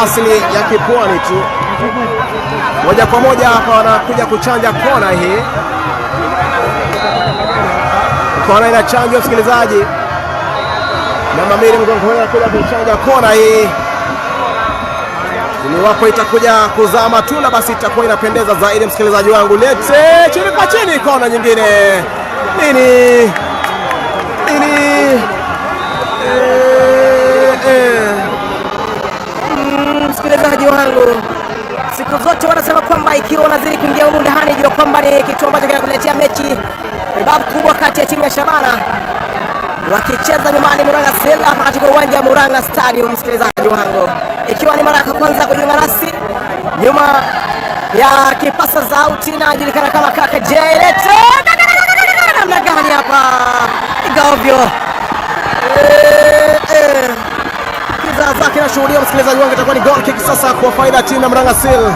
asili ya kipwani tu. Moja kwa moja hapa wanakuja kuchanja kona hii. Kona inachanjwa msikilizaji, namba 2 mgongoni anakuja kuchanja kona hii. Iwapo itakuja kuzaa matunda basi itakuwa inapendeza zaidi, msikilizaji wangu. Lete chini kwa chini, kona nyingine. Nini nini? Eh. Msikilizaji wangu, siku zote wanasema kwamba ikiwa unazidi kuingia humu ndani, jua kwamba ni kitu ambacho kinakuletea mechi babu kubwa kati ya timu ya Shabana wakicheza nyumbani Murang'a Seal hapa katika uwanja wa Murang'a Stadium. Msikilizaji wangu, ikiwa ni mara ya kwanza kujiunga nasi nyuma ya kipasa sauti na julikana kama Kaka J, lete namna gani hapa igavyo Kizaazaa kinashuhudia msikilizaji wangu, itakuwa ni goal kick sasa kwa faida ya timu ya Murang'a Seal.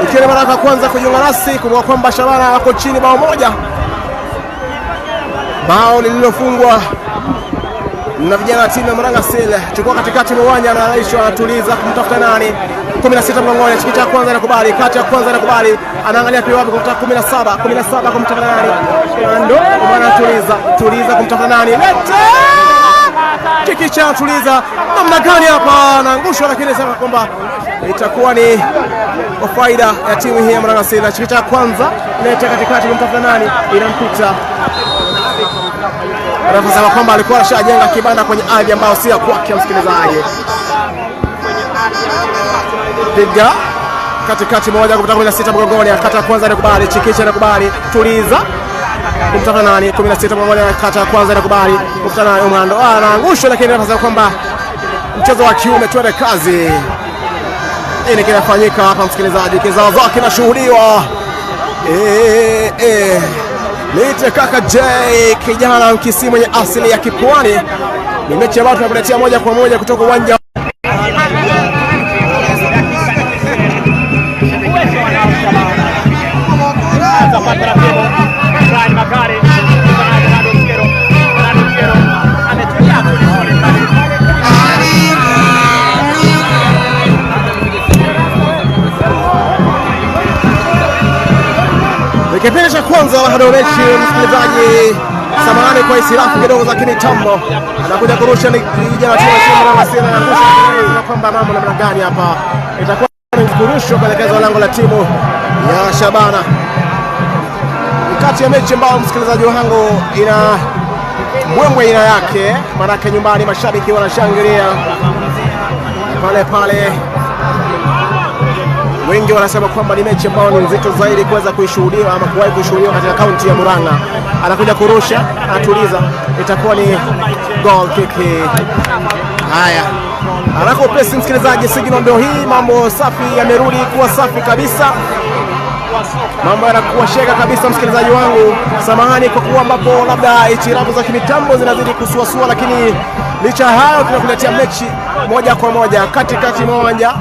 Ikiwa ni mara ya kwanza kujiunga nasi, kumbuka kwamba Shabana wako chini bao moja, bao lililofungwa na vijana wa timu ya Murang'a Seal. Chukua katikati mwa uwanja, anaishwa anatuliza kumtafuta nani, 16 mgongoni, chiki cha kwanza anakubali, kati ya kwanza anakubali, anaangalia pia wapi kumtafuta 17, 17 kumtafuta nani, ndo bwana anatuliza, tuliza kumtafuta nani, lete Chikicha tuliza namna gani hapa, anaangushwa, lakini sema kwamba itakuwa ni kwa faida ya timu hii ya Murang'a Seal. Chikicha kwanza leta katikati kumtafuta nani, inampita refa, sema kwamba alikuwa ashajenga kibanda kwenye ardhi ambayo si ya kwake. Msikilizaji, piga katikati moja kupita 16 mgongoni, akata ya kwanza inakubali, Chikicha inakubali, tuliza kumtafuta nani, 16 mgongoni, akata ya kwanza inakubali, kumtafuta nani, Umando anaangushwa, lakini refa sema kwamba mchezo wa kiume, twende kazi. Nini kinafanyika hapa msikilizaji? Kizaazaa kinashuhudiwa. Niite Kaka J, kijana Mkisii mwenye asili ya Kipwani. Ni mechi ambayo tunakuletea moja kwa moja kutoka uwanja Ni kipindi cha kwanza bado mechi, msikilizaji, samahani kwa hitilafu kidogo za kimitambo. Anakuja kurusha ni kijana wa timu ya Murang'a Seal, anaangusha na kwamba mambo namna gani hapa, itakuwa ni kurushwa kuelekezwa lango la timu ya Shabana. Ni kati ya mechi ambayo msikilizaji wangu ina mbwembwe aina yake, maanake nyumbani mashabiki wanashangilia pale pale wengi wanasema kwamba ni mechi ambayo ni nzito zaidi kuweza kuishuhudia ama kuwahi kushuhudiwa katika kaunti ya Murang'a. Anakuja kurusha, anatuliza, itakuwa ni goal kick. Haya, haraka upesi, msikilizaji, signal ndio hii. Mambo safi yamerudi kuwa safi kabisa, mambo yanakuwa shega kabisa, msikilizaji wangu. Samahani kwa kuwa ambapo labda hitilafu za kimitambo zinazidi kusuasua, lakini licha ya hayo tunakuletea mechi moja kwa moja katikati mwa uwanja.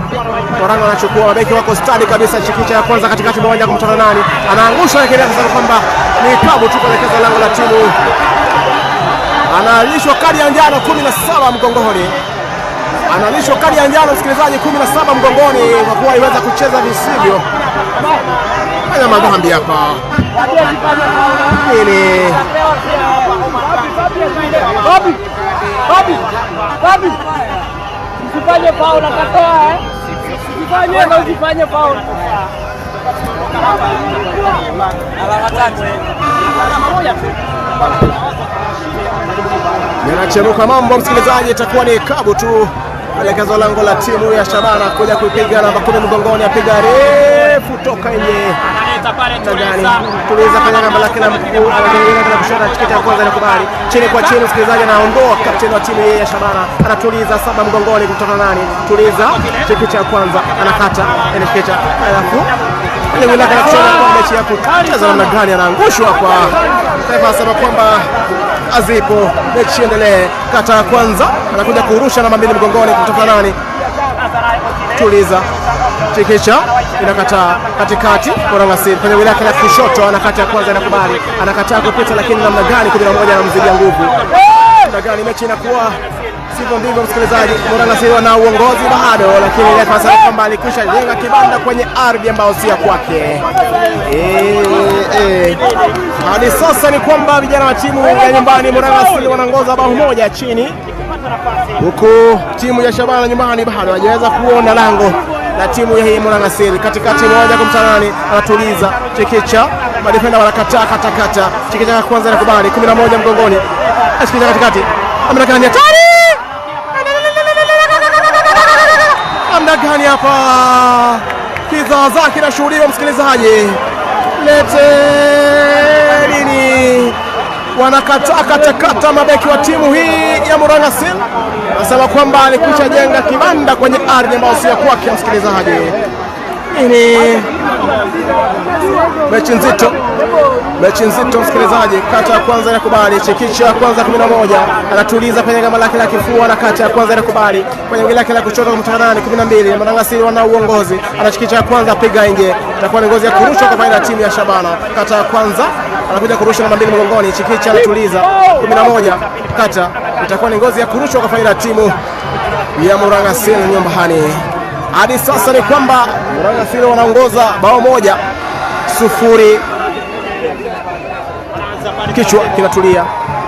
Murang'a anachukua mabeki wako stadi kabisa, chikicha ya kwanza katikati mwa uwanja kumtoka nani, anaangusha, lakini akasema kwamba ni klabu tu kuelekeza lango la timu. Analishwa kadi ya njano 17 mgongoni, analishwa kadi ya njano msikilizaji, 17 mgongoni kwa kuwa aliweza kucheza visivyo. Fanya madhambi hapa nini? Babi, Babi, Babi. Usifanye foul akatoa eh. Usifanye, usifanye foul. Alama tatu. Yanachemuka mambo msikilizaji, itakuwa ni kabu tu elekezo lango la timu ya Shabana kuja kuipiga namba 10 mgongoni, apiga refu toka nje. Gani tuliza kwenye namba lake la mkuu, anatengeneza na kushoto, tiketi ya kwanza inakubali chini kwa chini, msikilizaji, anaondoa kapteni wa timu ya Shabana, anatuliza saba mgongoni kutoka nani, tuliza tiketi ya kwanza anakata inaficha, alafu ile wilaka na kushoto kwa mechi ya kucheza namna gani, anaangushwa kwa taifa, asema kwamba azipo mechi endelee. Kata ya kwanza anakuja kurusha namba 2 mgongoni kutoka nani, tuliza chikicha inakataa katikati, Murang'a Seal kwenye wilaya ya kushoto, anakata ya kwanza inakubali, anakataa kupita, lakini namna gani 11 anamzidia nguvu, namna gani mechi inakuwa Sivyo ndivyo msikilizaji, Murang'a Seal na uongozi bado, lakini refa anasema kwamba alikwisha jenga kibanda kwenye ardhi ambayo si ya kwake. Hadi sasa ni kwamba vijana wa timu ya nyumbani Murang'a Seal wanaongoza bao 1 chini, huku timu ya Shabana nyumbani bado hawajaweza kuona lango la timu ya hii Murang'a Seal. Katikati moja kwa mtanani anatuliza Chikicha, madefenda wanakataa katakata. Chikicha ya kwanza anakubali 11 mgongoni, Chikicha katikati, amna gani hatari, amna gani hapa, kizaazaa kinashuhudiwa msikilizaji, lete nini wanakataa katakata mabeki wa timu hii ya Murang'a Seal, nasema kwamba alikwisha jenga kibanda kwenye ardhi ambayo si ya kwake. Msikilizaji, nini mechi nzito, mechi nzito msikilizaji. Kata ya kwanza inakubali, Chikicha ya kwanza 11 anatuliza kwenye gamba lake la kifua, na kata ya kwanza inakubali kwenye gamba lake la kushoto kumtoka nani 12. Murang'a Seal wana uongozi, anachikicha ya kwanza, piga nje, itakuwa ni ngozi ya kurushwa kwa faida ya timu ya Shabana. Kata ya kwanza anakuja kurusha namba 2 mgongoni, Chikicha anatuliza 11, kata itakuwa ni ngozi ya kurushwa kwa faida ya timu ya Murang'a Seal nyumbani. Hadi sasa ni kwamba Murang'a Seal wanaongoza bao 1-0. Kichwa kinatulia,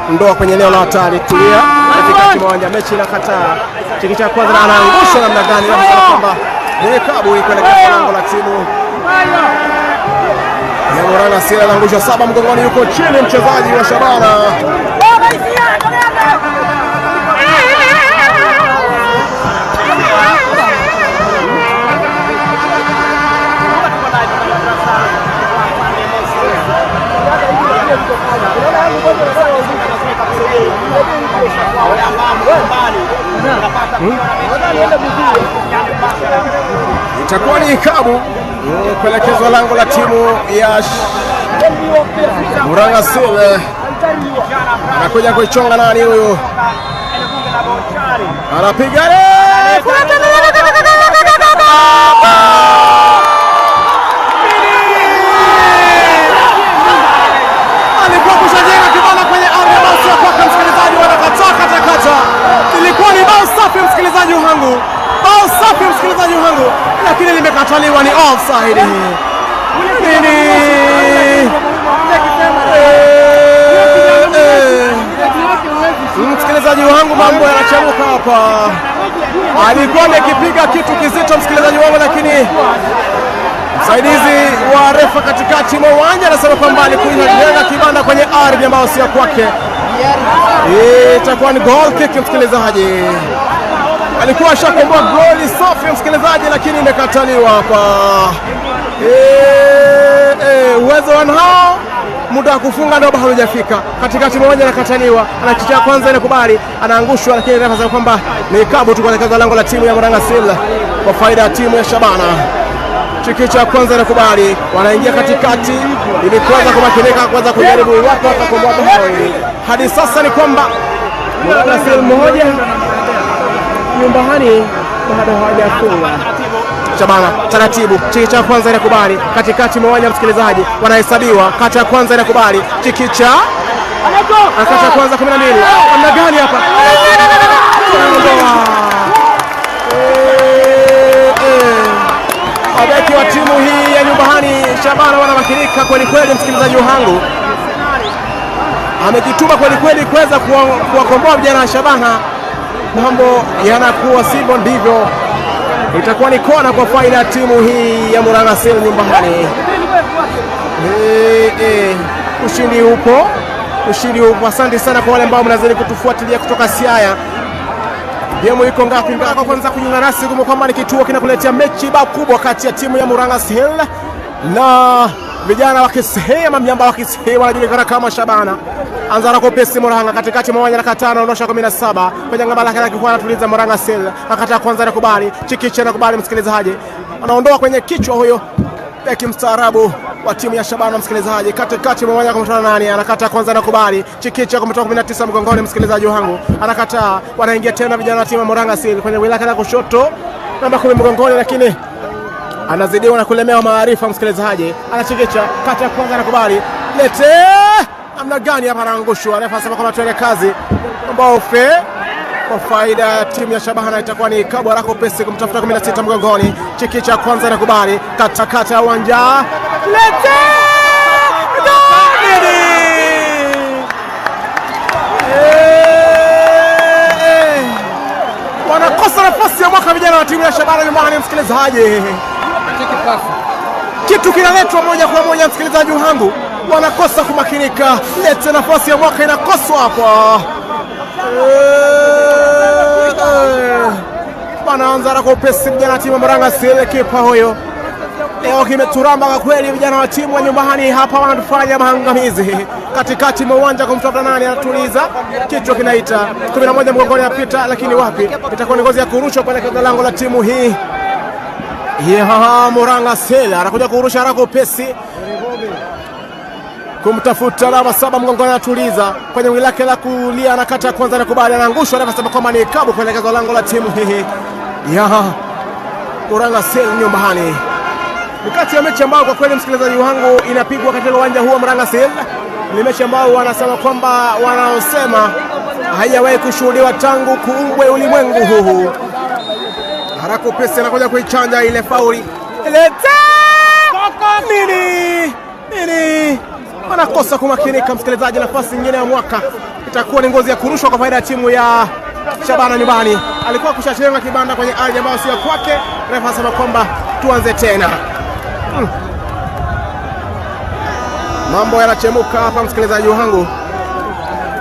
ndoa kwenye eneo la hatari, tulia katikati mwa uwanja, mechi inakataa. Chikicha kwanza anaangusha namna gani? Kwamba ni kabu kuelekea lango la timu ya Murang'a Seal, anaangusha 7 mgongoni, yuko chini mchezaji wa Shabana. Itakuwa ni ikabu kuelekezwa lango la timu ya Murang'a Seal. Anakuja kuichonga nani huyu? Anapiga alikuwa kushajenga kibanda kwenye ardhi ambayo sio kwake, msikilizaji, wanakataa katakata. Ilikuwa ni bao safi msikilizaji wangu, bao safi msikilizaji wangu, lakini limekataliwa, ni offside. Nini? Msikilizaji wangu, mambo yanachemuka hapa. Alikuwa amekipiga kitu kizito msikilizaji wangu, lakini msaidizi wa refa katikati mwa uwanja anasema kwamba alikujenga kibanda kwenye ardhi ambayo sio kwake. Itakuwa ni goal kick msikilizaji. Alikuwa ashakomboa goli safi msikilizaji, lakini imekataliwa hapa. Uwezo wanao, muda wa kufunga ndio bado hujafika. Katikati mwa uwanja anakataliwa, anachicha kwanza inakubali, anaangushwa, lakini refa anasema kwamba ni kabu tu kuelekeza lango la timu ya Murang'a Seal kwa faida ya timu ya Shabana. Chikicha kwanza inakubali, wanaingia katikati ili kuweza kumakinika, kuweza kujaribu iwapo watakomboa bao hili. Hadi sasa ni kwamba Murang'a Seal 1 nyumbani bado hawajafunga. Shabana taratibu, Chikicha kwanza inakubali, katikati mwa uwanja msikilizaji, wanahesabiwa. Kata ya kwanza inakubali, Chikicha kata ya kwanza 12. Namna gani hapa? Mabeki wa timu hii ya nyumbani Shabana wanamakinika kweli kweli, msikilizaji wangu, amejituma kweli kweli kuweza kuwakomboa vijana wa Shabana. Mambo yanakuwa sivyo ndivyo, itakuwa ni kona kwa faida ya timu hii ya Murang'a Seal nyumbani. Ushindi upo, ushindi upo. Asante sana kwa wale ambao mnazidi kutufuatilia kutoka Siaya. Gemu iko ngapi ngapi? Kwa kwanza kujiunga nasi, kumbuka kwamba ni kituo kinakuletea mechi bao kubwa kati ya timu ya Murang'a Seal na vijana wa Kisii ama miamba wa Kisii wanajulikana kama Shabana. Anza na kopesi Murang'a katikati mwa uwanja na katana ondosha 17 kwenye ngamba lake la kifua anatuliza Murang'a Seal. Akata kwanza anakubali, Chikicha anakubali msikilizaji. Anaondoa kwenye kichwa huyo beki mstaarabu wa timu ya Shabana msikilizaji. Katikati mwa uwanja kumtoa nani? Anakata kwanza anakubali. Chikicha kumtoa 19 mgongoni msikilizaji wangu. Anakataa, wanaingia tena vijana wa timu ya Murang'a Seal kwenye wilaya la kushoto namba 10 mgongoni, lakini anazidiwa na kulemewa maarifa msikilizaji. Anachikicha kata kwanza anakubali. Lete namna gani hapa, anaangushwa. Refa anasema kwamba tuende kazi. Mbofe kwa faida ya timu ya Shabana. Itakuwa ni Kabwa Rako Pesi kumtafuta 16 mgongoni. Chiki cha kwanza inakubali katakata ya uwanja, lete goli! Eh, wanakosa nafasi ya mwaka vijana wa timu ya Shabana nyumbani, msikilizaji kitu kinaletwa moja kwa moja, msikilizaji wangu, wanakosa kumakinika. Lete nafasi ya mwaka inakoswa hapa. Wanaanza na kwa upesi vijana wa timu ya Murang'a Seal, kipa huyo leo kimeturamba kwa kweli, vijana wa timu wa nyumbani hapa wanatufanya maangamizi. Katikati mwa uwanja kumtafuta nani, anatuliza kichwa, kinaita 11 mgongoni, apita lakini wapi, itakuwa ni ngozi ya kurushwa kuelekea lango la timu hii ya Murang'a Seal. Anakuja kurusha haraka upesi kumtafuta namba 7 mgongoni, anatuliza kwenye mwili lake la kulia, anakata kwanza, anakubali, anaangushwa, anasema kwamba ni kabu kuelekezwa lango la timu hii ya Murang'a Seal nyumbani. Ni kati ya mechi ambayo kwa kweli msikilizaji wangu inapigwa katika uwanja huu wa Murang'a Seal. Ni mechi ambayo wanasema kwamba wanaosema haijawahi kushuhudiwa tangu kuumbwe ulimwengu huu. Haraka upesi anakuja kuichanja ile fauli. Leta nini nini, anakosa kumakinika msikilizaji. Nafasi nyingine ya mwaka itakuwa ni ngozi ya kurushwa kwa faida ya timu ya Shabana nyumbani. Alikuwa kushachenga kibanda kwenye ardhi ambayo sio kwake. Refa anasema kwamba tuanze tena. Mambo yanachemuka hapa msikilizaji wangu,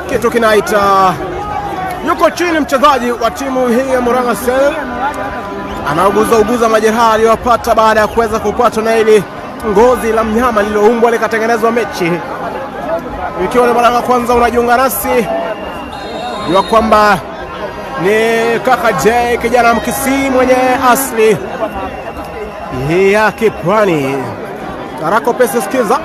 kitu kinaita, yuko chini mchezaji wa timu hii ya Murang'a Seal, anauguza uguza majeraha aliyopata baada ya kuweza kupatwa na ili ngozi la mnyama lililoumbwa likatengenezwa mechi. Ikiwa ni mara ya kwanza unajiunga nasi, jua kwamba ni kaka J, kijana Mkisii mwenye asili ya Kipwani. Tarako pesa sikiza,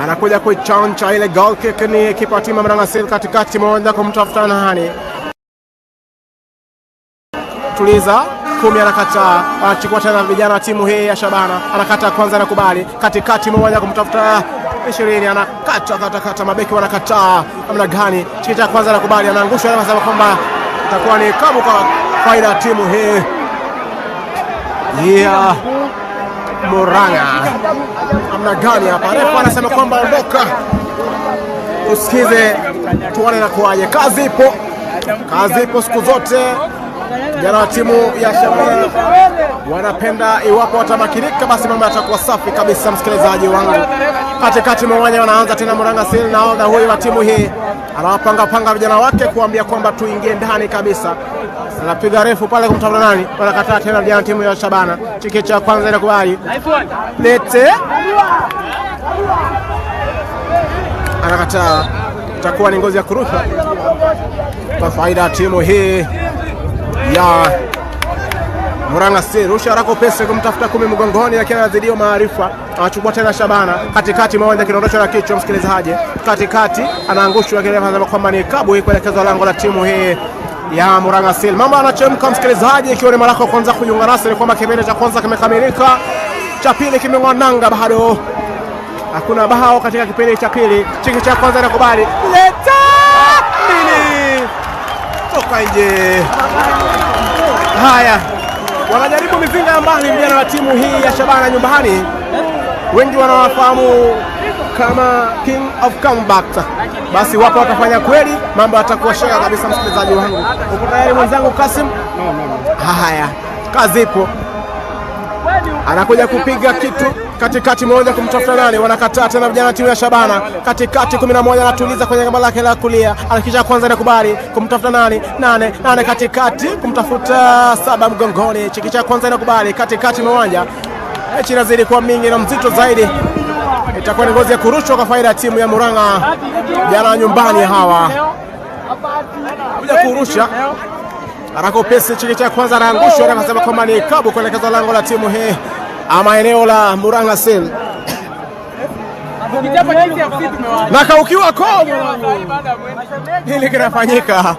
anakuja kuichanja ile goal kick, ni kipa timu ya Murang'a Seal katikati moja kumtafuta nani, tuliza kumi, anakataa, anachukua tena vijana wa timu hii ya Shabana, anakata kwanza, anakubali katikati moja kumtafuta 20, anakata kata kata, mabeki wanakataa namna gani? Chiki cha kwanza anakubali, anaangushwa, anasema kwamba itakuwa ni kabu kwa faida ya timu hii ya Murang'a. Namna gani hapa refa anasema kwamba ondoka, usikize tuone nakuaje. Kazi ipo, kazi ipo siku zote. Vijana wa timu ya Shabana wanapenda, iwapo watamakinika, basi mambo yatakuwa safi kabisa, msikilizaji wangu. Katikati mwa uwanja wanaanza tena Murang'a Seal, nahodha huyu wa timu hii anawapanga panga vijana wake kuambia kwamba tuingie ndani kabisa. Anapiga refu pale kumtafuta nani, wanakataa tena vijana wa timu ya Shabana. Chiki cha kwanza inakubali, lete, anakataa. Itakuwa ni ngozi ya kurusha kwa faida ya timu hii ya Murang'a Seal. Rusha haraka upesi kumtafuta kumi mgongoni, lakini anazidiwa maarifa. Anachukua tena Shabana katikati mmoja, kinaondoshwa na kichwa, msikilizaji, katikati anaangushwa, lakini anasema kwamba ni kabu hii kuelekezwa lango la timu hii ya Murang'a Seal. Mambo anachemka msikilizaji, ikiwa ni mara yako kwanza kujiunga nasi, ni kwamba kipindi cha kwanza kimekamilika, cha pili kimeng'oa nanga, bado hakuna bao katika kipindi cha pili. Chiki cha kwanza inakubali, leta nini, toka nje. Haya, wanajaribu mizinga ya mbali vijana wa timu hii ya Shabana nyumbani, wengi wanawafahamu kama King of Comeback. Basi wapo watafanya kweli, mambo yatakuwa shega kabisa. Msikilizaji wangu, uko tayari mwenzangu Kasim? Haya, kazi ipo, anakuja kupiga kitu katikati moja kumtafuta nani, wanakataa tena vijana timu ya Shabana katikati 11, anatuliza kwenye gamba lake la kulia, anakisha kwanza inakubali kumtafuta nani, nane nane katikati kumtafuta 7 mgongoni, chikicha kwanza inakubali katikati mwa uwanja. Mechi inazidi kuwa mingi na mzito zaidi, itakuwa ni ngozi ya kurushwa kwa faida ya timu ya Murang'a, jana nyumbani hawa kuja kurusha haraka upesi, chiki cha kwanza anaangushwa, anasema kwamba ni kabu kuelekeza lango la timu hii ama eneo la Murang'a Seal na kaukiwa koo, hili kinafanyika.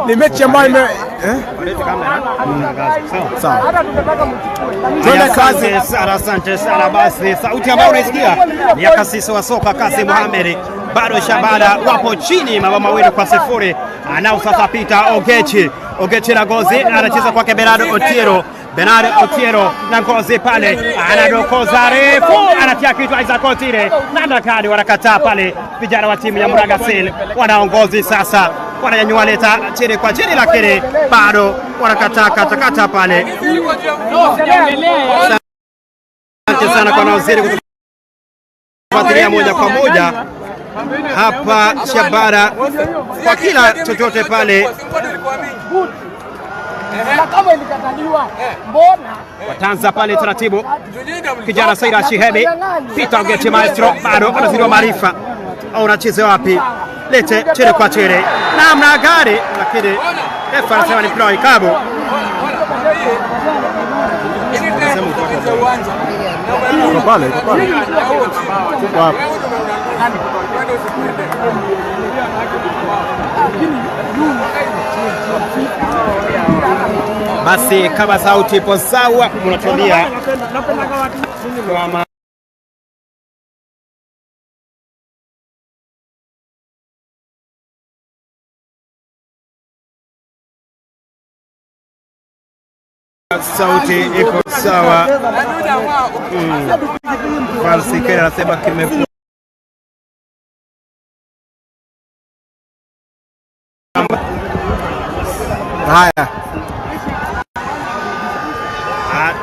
Ni mechi ambayo ime Sawa. Twende kazi. Asante sana, asante sana. Basi sauti ambayo unaisikia ni ya kasisi wa soka Kasim Mohamed. Bado Shabana wapo chini mabao 2-0. Anao sasa Peter Ogechi, Ogechi na Ngozi anacheza kwake Bernardo Otieno, Bernardo Otieno na Ngozi pale anadokoza refu, anatia kichwa Isaac Otile na Ndakani wanakataa pale. Vijana wa timu ya Muraga Seal wanaongozi sasa, wananyanyua leta chini kwa chini, lakini bado wanakataa katakata pale. Asante sana kwa wanaozidi kutufuatilia moja kwa moja hapa Shabana kwa kila chochote pale. Na kama ilikataliwa mbona Wataanza pale taratibu, kijana Saira Shihebe, Peter Ogechi Maestro bado anazidi maarifa, au unacheza wapi? Lete chini kwa chini, namna gani? Lakini refa anasema ni mpira wa ikabu. Iko pale, iko pale. Tuko hapa. Basi kama sauti ipo sawa, mnatuambia kama sauti ipo sawa. Falsi Kenya anasema kime Haya.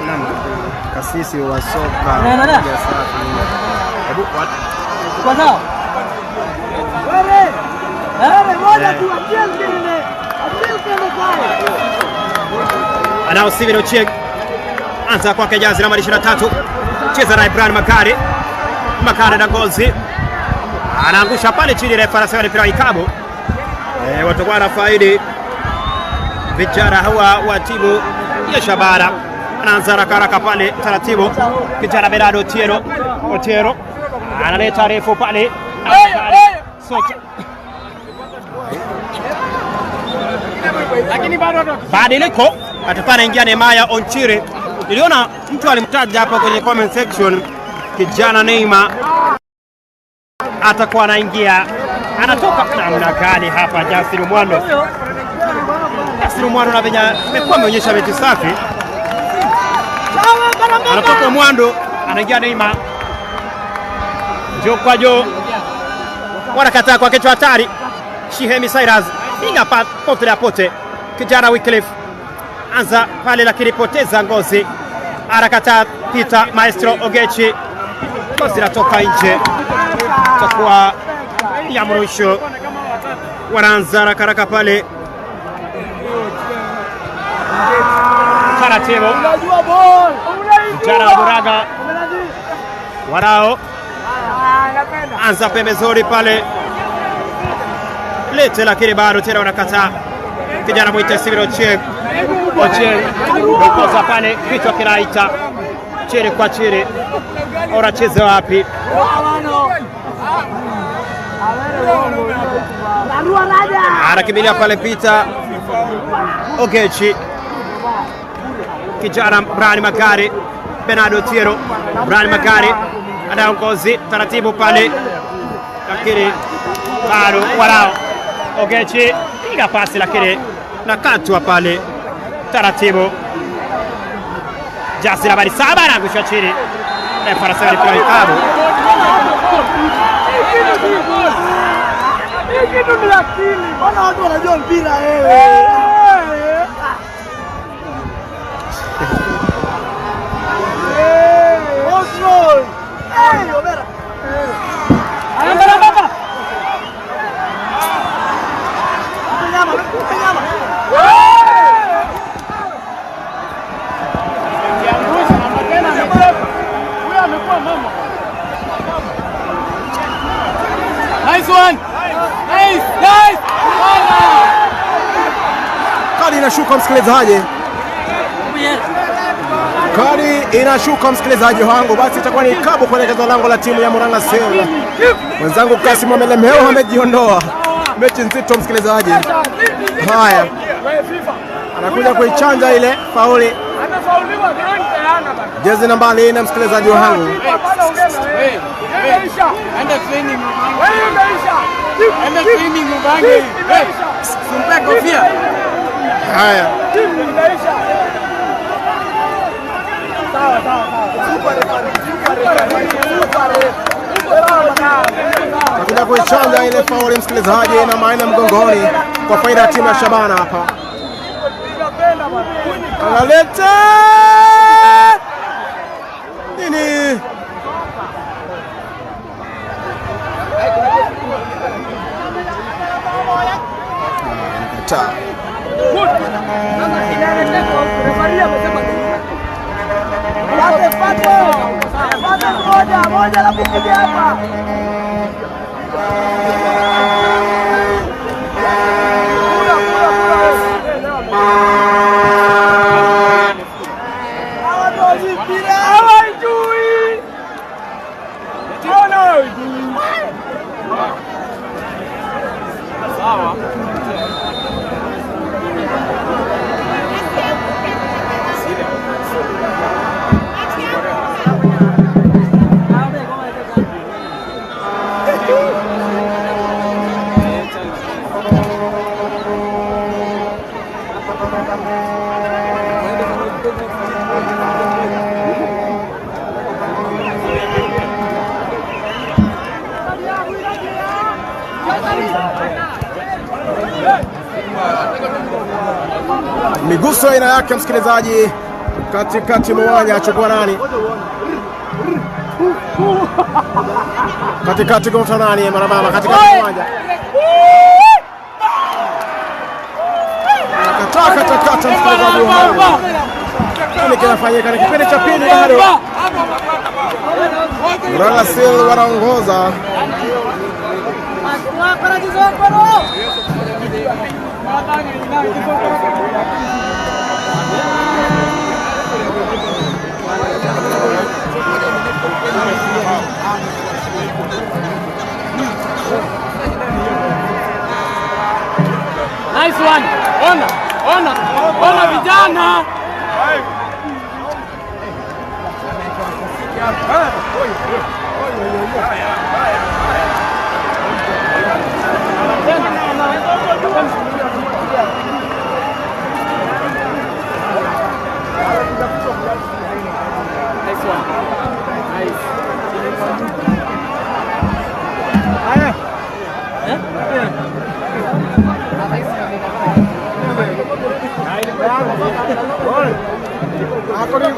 Naam. Kasisi wa soka. Hebu kwa sawa? Wewe moja tu achie kwao. Anao Steven Ochieng. Anza kwake jazi namba 23. Cheza na Ibrahim Makari. Makari na Ngozi. Anaangusha pale chini, refa anasema ni mpira wa ikabu. Watakuwa na faidi vijana hawa wa timu ya Shabana. Anaanza haraka haraka pale taratibu. Kijana Bernardo Otieno. Otieno analeta refu pale. Sote. Badiliko atakuwa anaingia Nehemaya Onchiri. Niliona mtu alimtaja hapa kwenye comment section, kijana Neymar atakuwa anaingia, anatoka namna gani hapa? Justin Mwando, Justin Mwando na venye amekuwa ameonyesha mechi safi, anatoka Mwando anaingia Neymar, juu kwa juu, wanakataa kwa kichwa hatari. Shihemi Cyrus piga pote la pote, kijana Wycliffe anza pale lakini poteza Ngozi, arakata Peter Maestro Ogechi, Ngozi natoka nje, takuwa ya mrusho. Wanaanza haraka haraka pale taratibu, vijana wa Muraga wanao anza pembezoni pale lete, lakini bado tena wanakataa. Kijana mwite Steven Ochieng, Ochieng dokoza pale, kichwa kinaita chini kwa chini, unacheza wapi? Anakimbilia pale Peter Ogechi, kijana Brian Magari, Bernardo Otieno, Brian Magari anaongozi taratibu pale, lakini bado wanao Ogechi piga pasi lakini nakatwa pale taratibu. Jasi nambari 7 anaangushwa chini, refa anasema ni mpira wa ikabu. Kitu ni akili. Mbona watu wanajua mpira wewe? Control. Hey, Omera. Mpe nyama, mpe nyama. Nice one. Nice, nice. Kadi inashuka msikilizaji, kadi inashuka msikilizaji wangu, basi itakuwa ni kabu kuelekeza lango la timu ya Murang'a Seal. Mwenzangu Kasim amelemewa, amejiondoa. Mechi nzito msikilizaji. Haya, anakuja kuichanja ile fauli, jezi nambari 4, msikilizaji wangu. Haya, anakuja kuichanja ile fauli, msikilizaji, namba 4 mgongoni kwa faida ya timu ya Shabana hapa. Analeta nini? Anakataa. Moja la kupiga hapa. Miguso aina yake, msikilizaji, katikati mwanya achukua nani? Katikati kumta nani? Marababa katikati mwanya kataa katakata, msikilizaji wangu, kile kinafanyika ni kipindi cha pili bado Murang'a Seal wanaongoza. Nice one. Ona, ona, ona vijana. Nice one. Nice.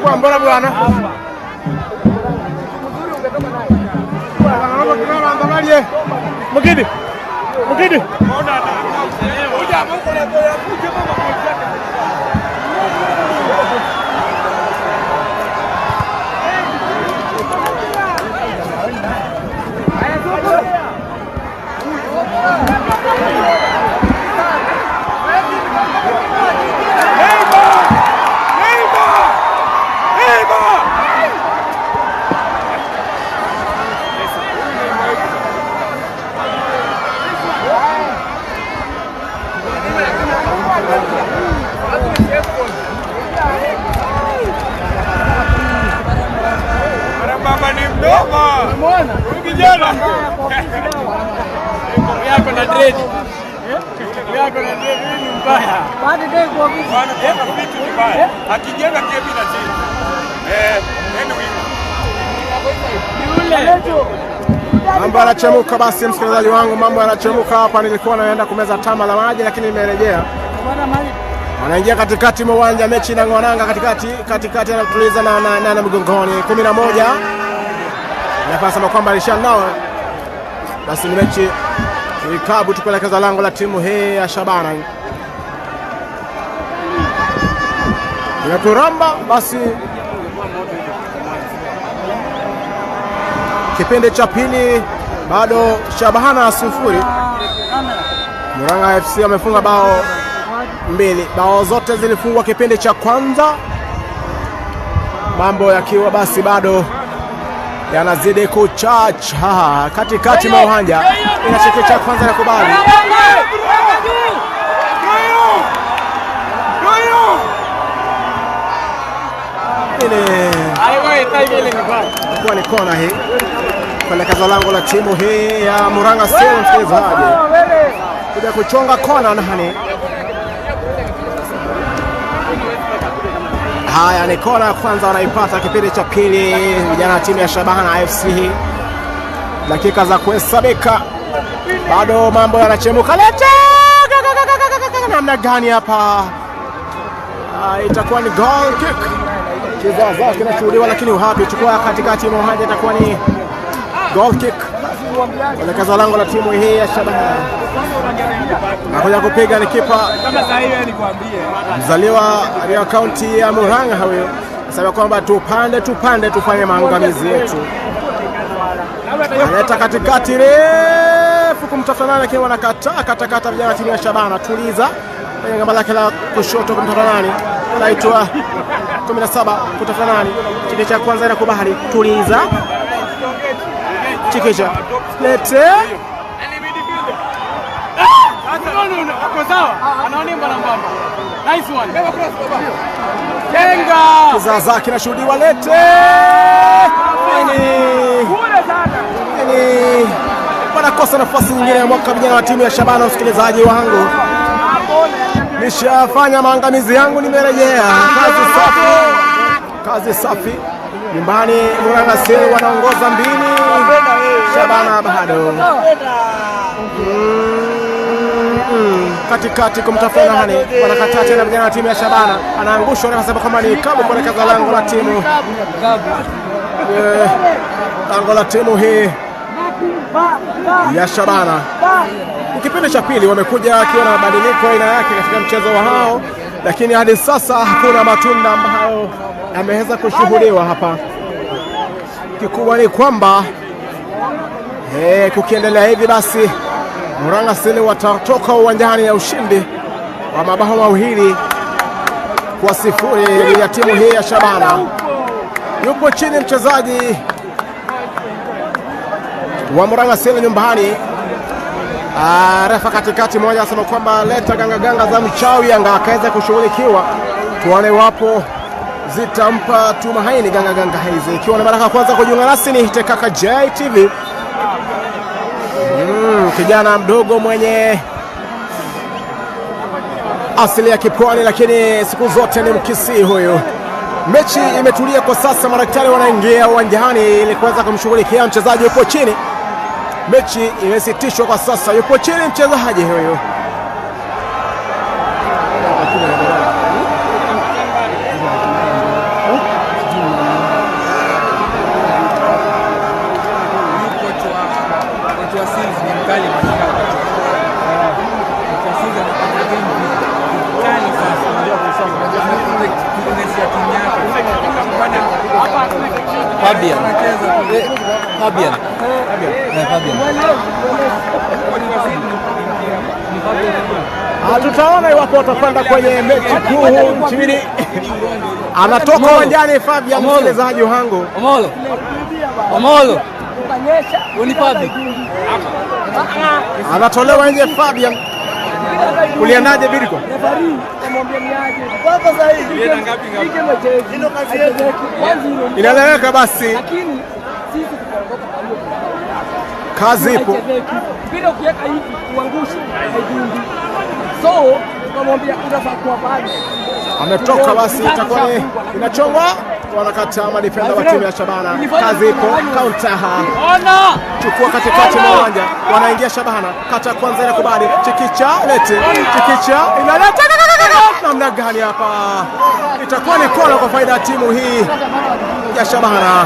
Kwa mbona bwana? Mugidi. Mugidi. Baba ni mdogo. Huyu kijana. Yako na dread. Yako na dread ni mbaya. Bwana kuna vitu vibaya. Akijenga kebi na chini. Anyway. Yule. Mambo yanachemuka basi, msikilizaji wangu, mambo yanachemuka hapa. Nilikuwa naenda kumeza tama la maji, lakini nimerejea. Wanaingia katikati mwa uwanja, mechi inang'oananga katikati katikati, anatuliza na mgongoni 11 nafasi kwamba alisha nao, basi ni mechi ikabu tukuelekeza lango la timu hii ya Shabana inaturamba. Basi kipindi cha pili bado Shabana 0, Murang'a FC amefunga bao 2. Bao zote zilifungwa kipindi cha kwanza, mambo yakiwa basi bado yanazidi kuchacha katikati mwa uwanja. Inachekecha kwanza na kubali Ile kuwa ni kona hii kuelekeza lango la timu hii ya Murang'a Seal, msikilizaji, kuja kuchonga kona nani. Haya, ni kona ya kwanza wanaipata kipindi cha pili, vijana wa timu ya Shabana FC. Dakika za kuhesabika, bado mambo yanachemuka. Lete namna gani hapa? Itakuwa ni goal kick. Kizaazaa kinashuhudiwa, lakini wapi, chukua katikati mwa uwanja, itakuwa ni goal kick kuelekeza lango la timu hii ya Shabana. Nakuja kupiga ni kipa mzaliwa katika kaunti ya Murang'a huyo, asema kwamba tupande tupande tufanye maangamizi yetu. Analeta katikati refu kumtafuta nani, lakini wanakataa katakata vijana timu ya Shabana. Tuliza kwenye gamba lake la kushoto kumtafuta nani, anaitwa 17 kutafuta nani, Chikicha kwanza inakubali, tuliza Chikicha lete kizaazaa kinashuhudiwa, lete ni wanakosa nafasi nyingine ya mwaka vijana wa timu ya Shabana. Msikilizaji wangu, nishafanya maangamizi yangu, nimerejea. Kazi safi, kazi safi nyumbani. Murang'a Seal wanaongoza 2, Shabana bado katikati kumtafuta nani, wanakataa tena vijana wa timu ya Shabana, anaangushwa na kwamba ni kabu kuelekeza lango la timu lango la timu hii ya Shabana. Kipindi cha pili wamekuja akiwa na mabadiliko aina yake katika mchezo wao, lakini hadi sasa hakuna matunda ambayo yameweza kushuhudiwa hapa. Kikubwa ni kwamba kukiendelea hivi basi Murang'a Seal watatoka uwanjani ya ushindi wa mabao 2-0 ya timu hii ya Shabana. Yupo chini mchezaji wa Murang'a Seal nyumbani. Refa katikati moja anasema kwamba leta ganga ganga za mchawi, anga akaweza kushughulikiwa. Tuone wapo zitampa tumaini ganga ganga hizi. Ikiwa ni mara ya kwanza kujiunga nasi ni Tekaka JTV. Kijana mdogo mwenye asili ya Kipwani, lakini siku zote ni Mkisii huyu. Mechi imetulia kwa sasa, madaktari wanaingia uwanjani ili kuweza kumshughulikia mchezaji yupo chini. Mechi imesitishwa kwa sasa, yupo chini mchezaji huyu. Fabian. Fabian. Fabian. Tutaona iwapo watakwenda kwenye mechi kuu nchini. Anatoka uwanjani Fabian, msikilizaji wangu. Omolo. Omolo. Ni Fabian. Anatolewa nje Fabian. Uliendaje Biriko? Inaeleweka basi. Kazi ipo. Bila ukiweka hivi uangushe haigundi. So tukamwambia unafaa kuwa pale. Ametoka basi, itakuwa ni inachongwa, wanakataa madefenda wa timu ya Shabana. Kazi ipo, counter. Chukua katikati mwa uwanja, wanaingia Shabana, kata kwanza inakubali, Chikicha lete, Chikicha inaleta namna gani hapa? Itakuwa ni kona kwa faida ya timu hii ya Shabana.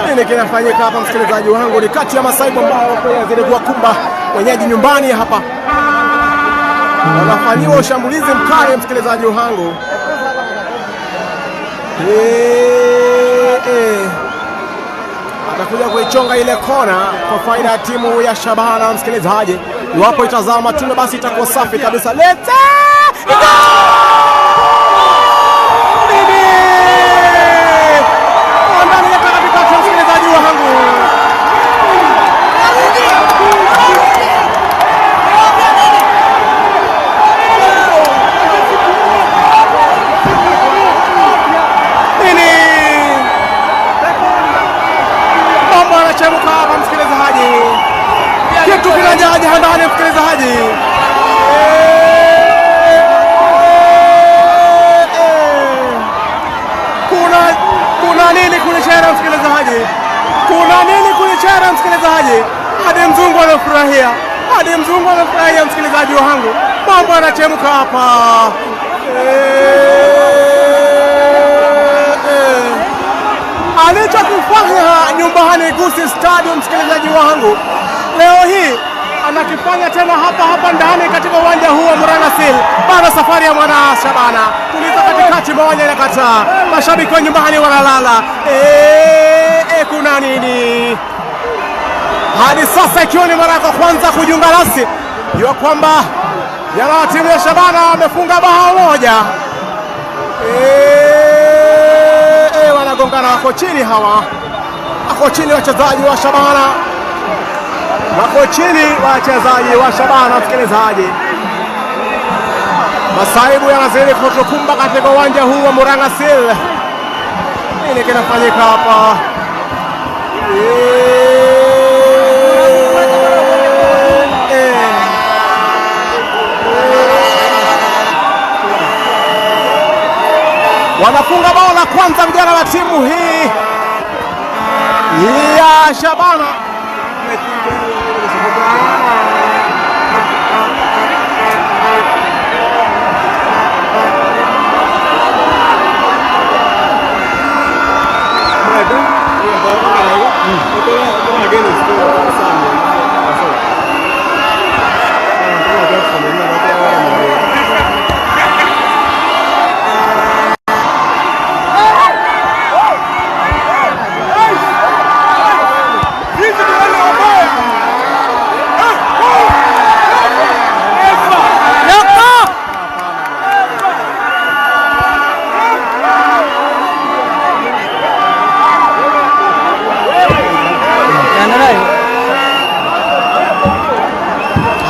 Nini kinafanyika hapa, msikilizaji wangu? Ni kati ya masaibu ambao yanazidi kuwakumba wenyeji nyumbani hapa, wanafanyiwa ushambulizi mkali, msikilizaji wangu. Atakuja kuichonga ile kona kwa faida ya timu ya Shabana, msikilizaji. Iwapo itazaa matunda basi itakuwa safi kabisa. Lete msikilizaji wangu. msikilizaji? Kuna nini kulichera msikilizaji? Kuna nini kulichera msikilizaji? Hadi mzungu amefurahia, hadi mzungu amefurahia msikilizaji wangu, mambo yanachemka hapa. Alichokifanya nyumbani Gusii Stadium, msikilizaji wangu, leo hii anakifanya tena hapa hapa ndani katika uwanja huu wa Murang'a Seal. Bado safari ya mwana Shabana tuliza katikati mwa uwanja inakataa, mashabiki wa nyumbani wanalala. Kuna nini? Hadi sasa ikiwa ni mara ya kwanza kujiunga nasi, jua kwamba jana wa timu ya Shabana wamefunga bao moja. Wanagongana, wako chini hawa, wako chini wachezaji wa Shabana, wako chini wachezaji wa Shabana. Msikilizaji, masaibu yanazidi kutukumba katika uwanja huu wa Murang'a Seal. Nini kinafanyika hapa? Wanafunga bao la kwanza vijana wa timu hii ya Shabana.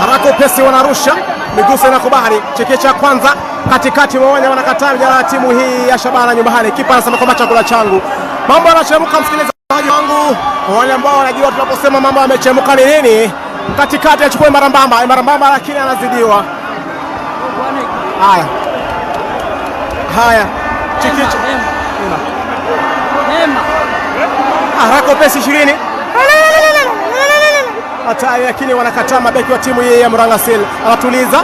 Haraka upesi wanarusha miguso inakubali. Chekecha kwanza katikati mwa uwanja wanakataa vijana wa timu hii ya Shabana nyumbani. Kipa anasema kwamba chakula changu. Mambo yanachemka msikilizaji wangu, kwa wale ambao wanajua tunaposema mambo yamechemka ni nini. Katikati achukue Marambamba, Marambamba lakini anazidiwa. Haya haya, Chikicha haraka upesi 20 hatari, lakini wanakataa mabeki wa timu hii ya Murang'a Seal. Anatuliza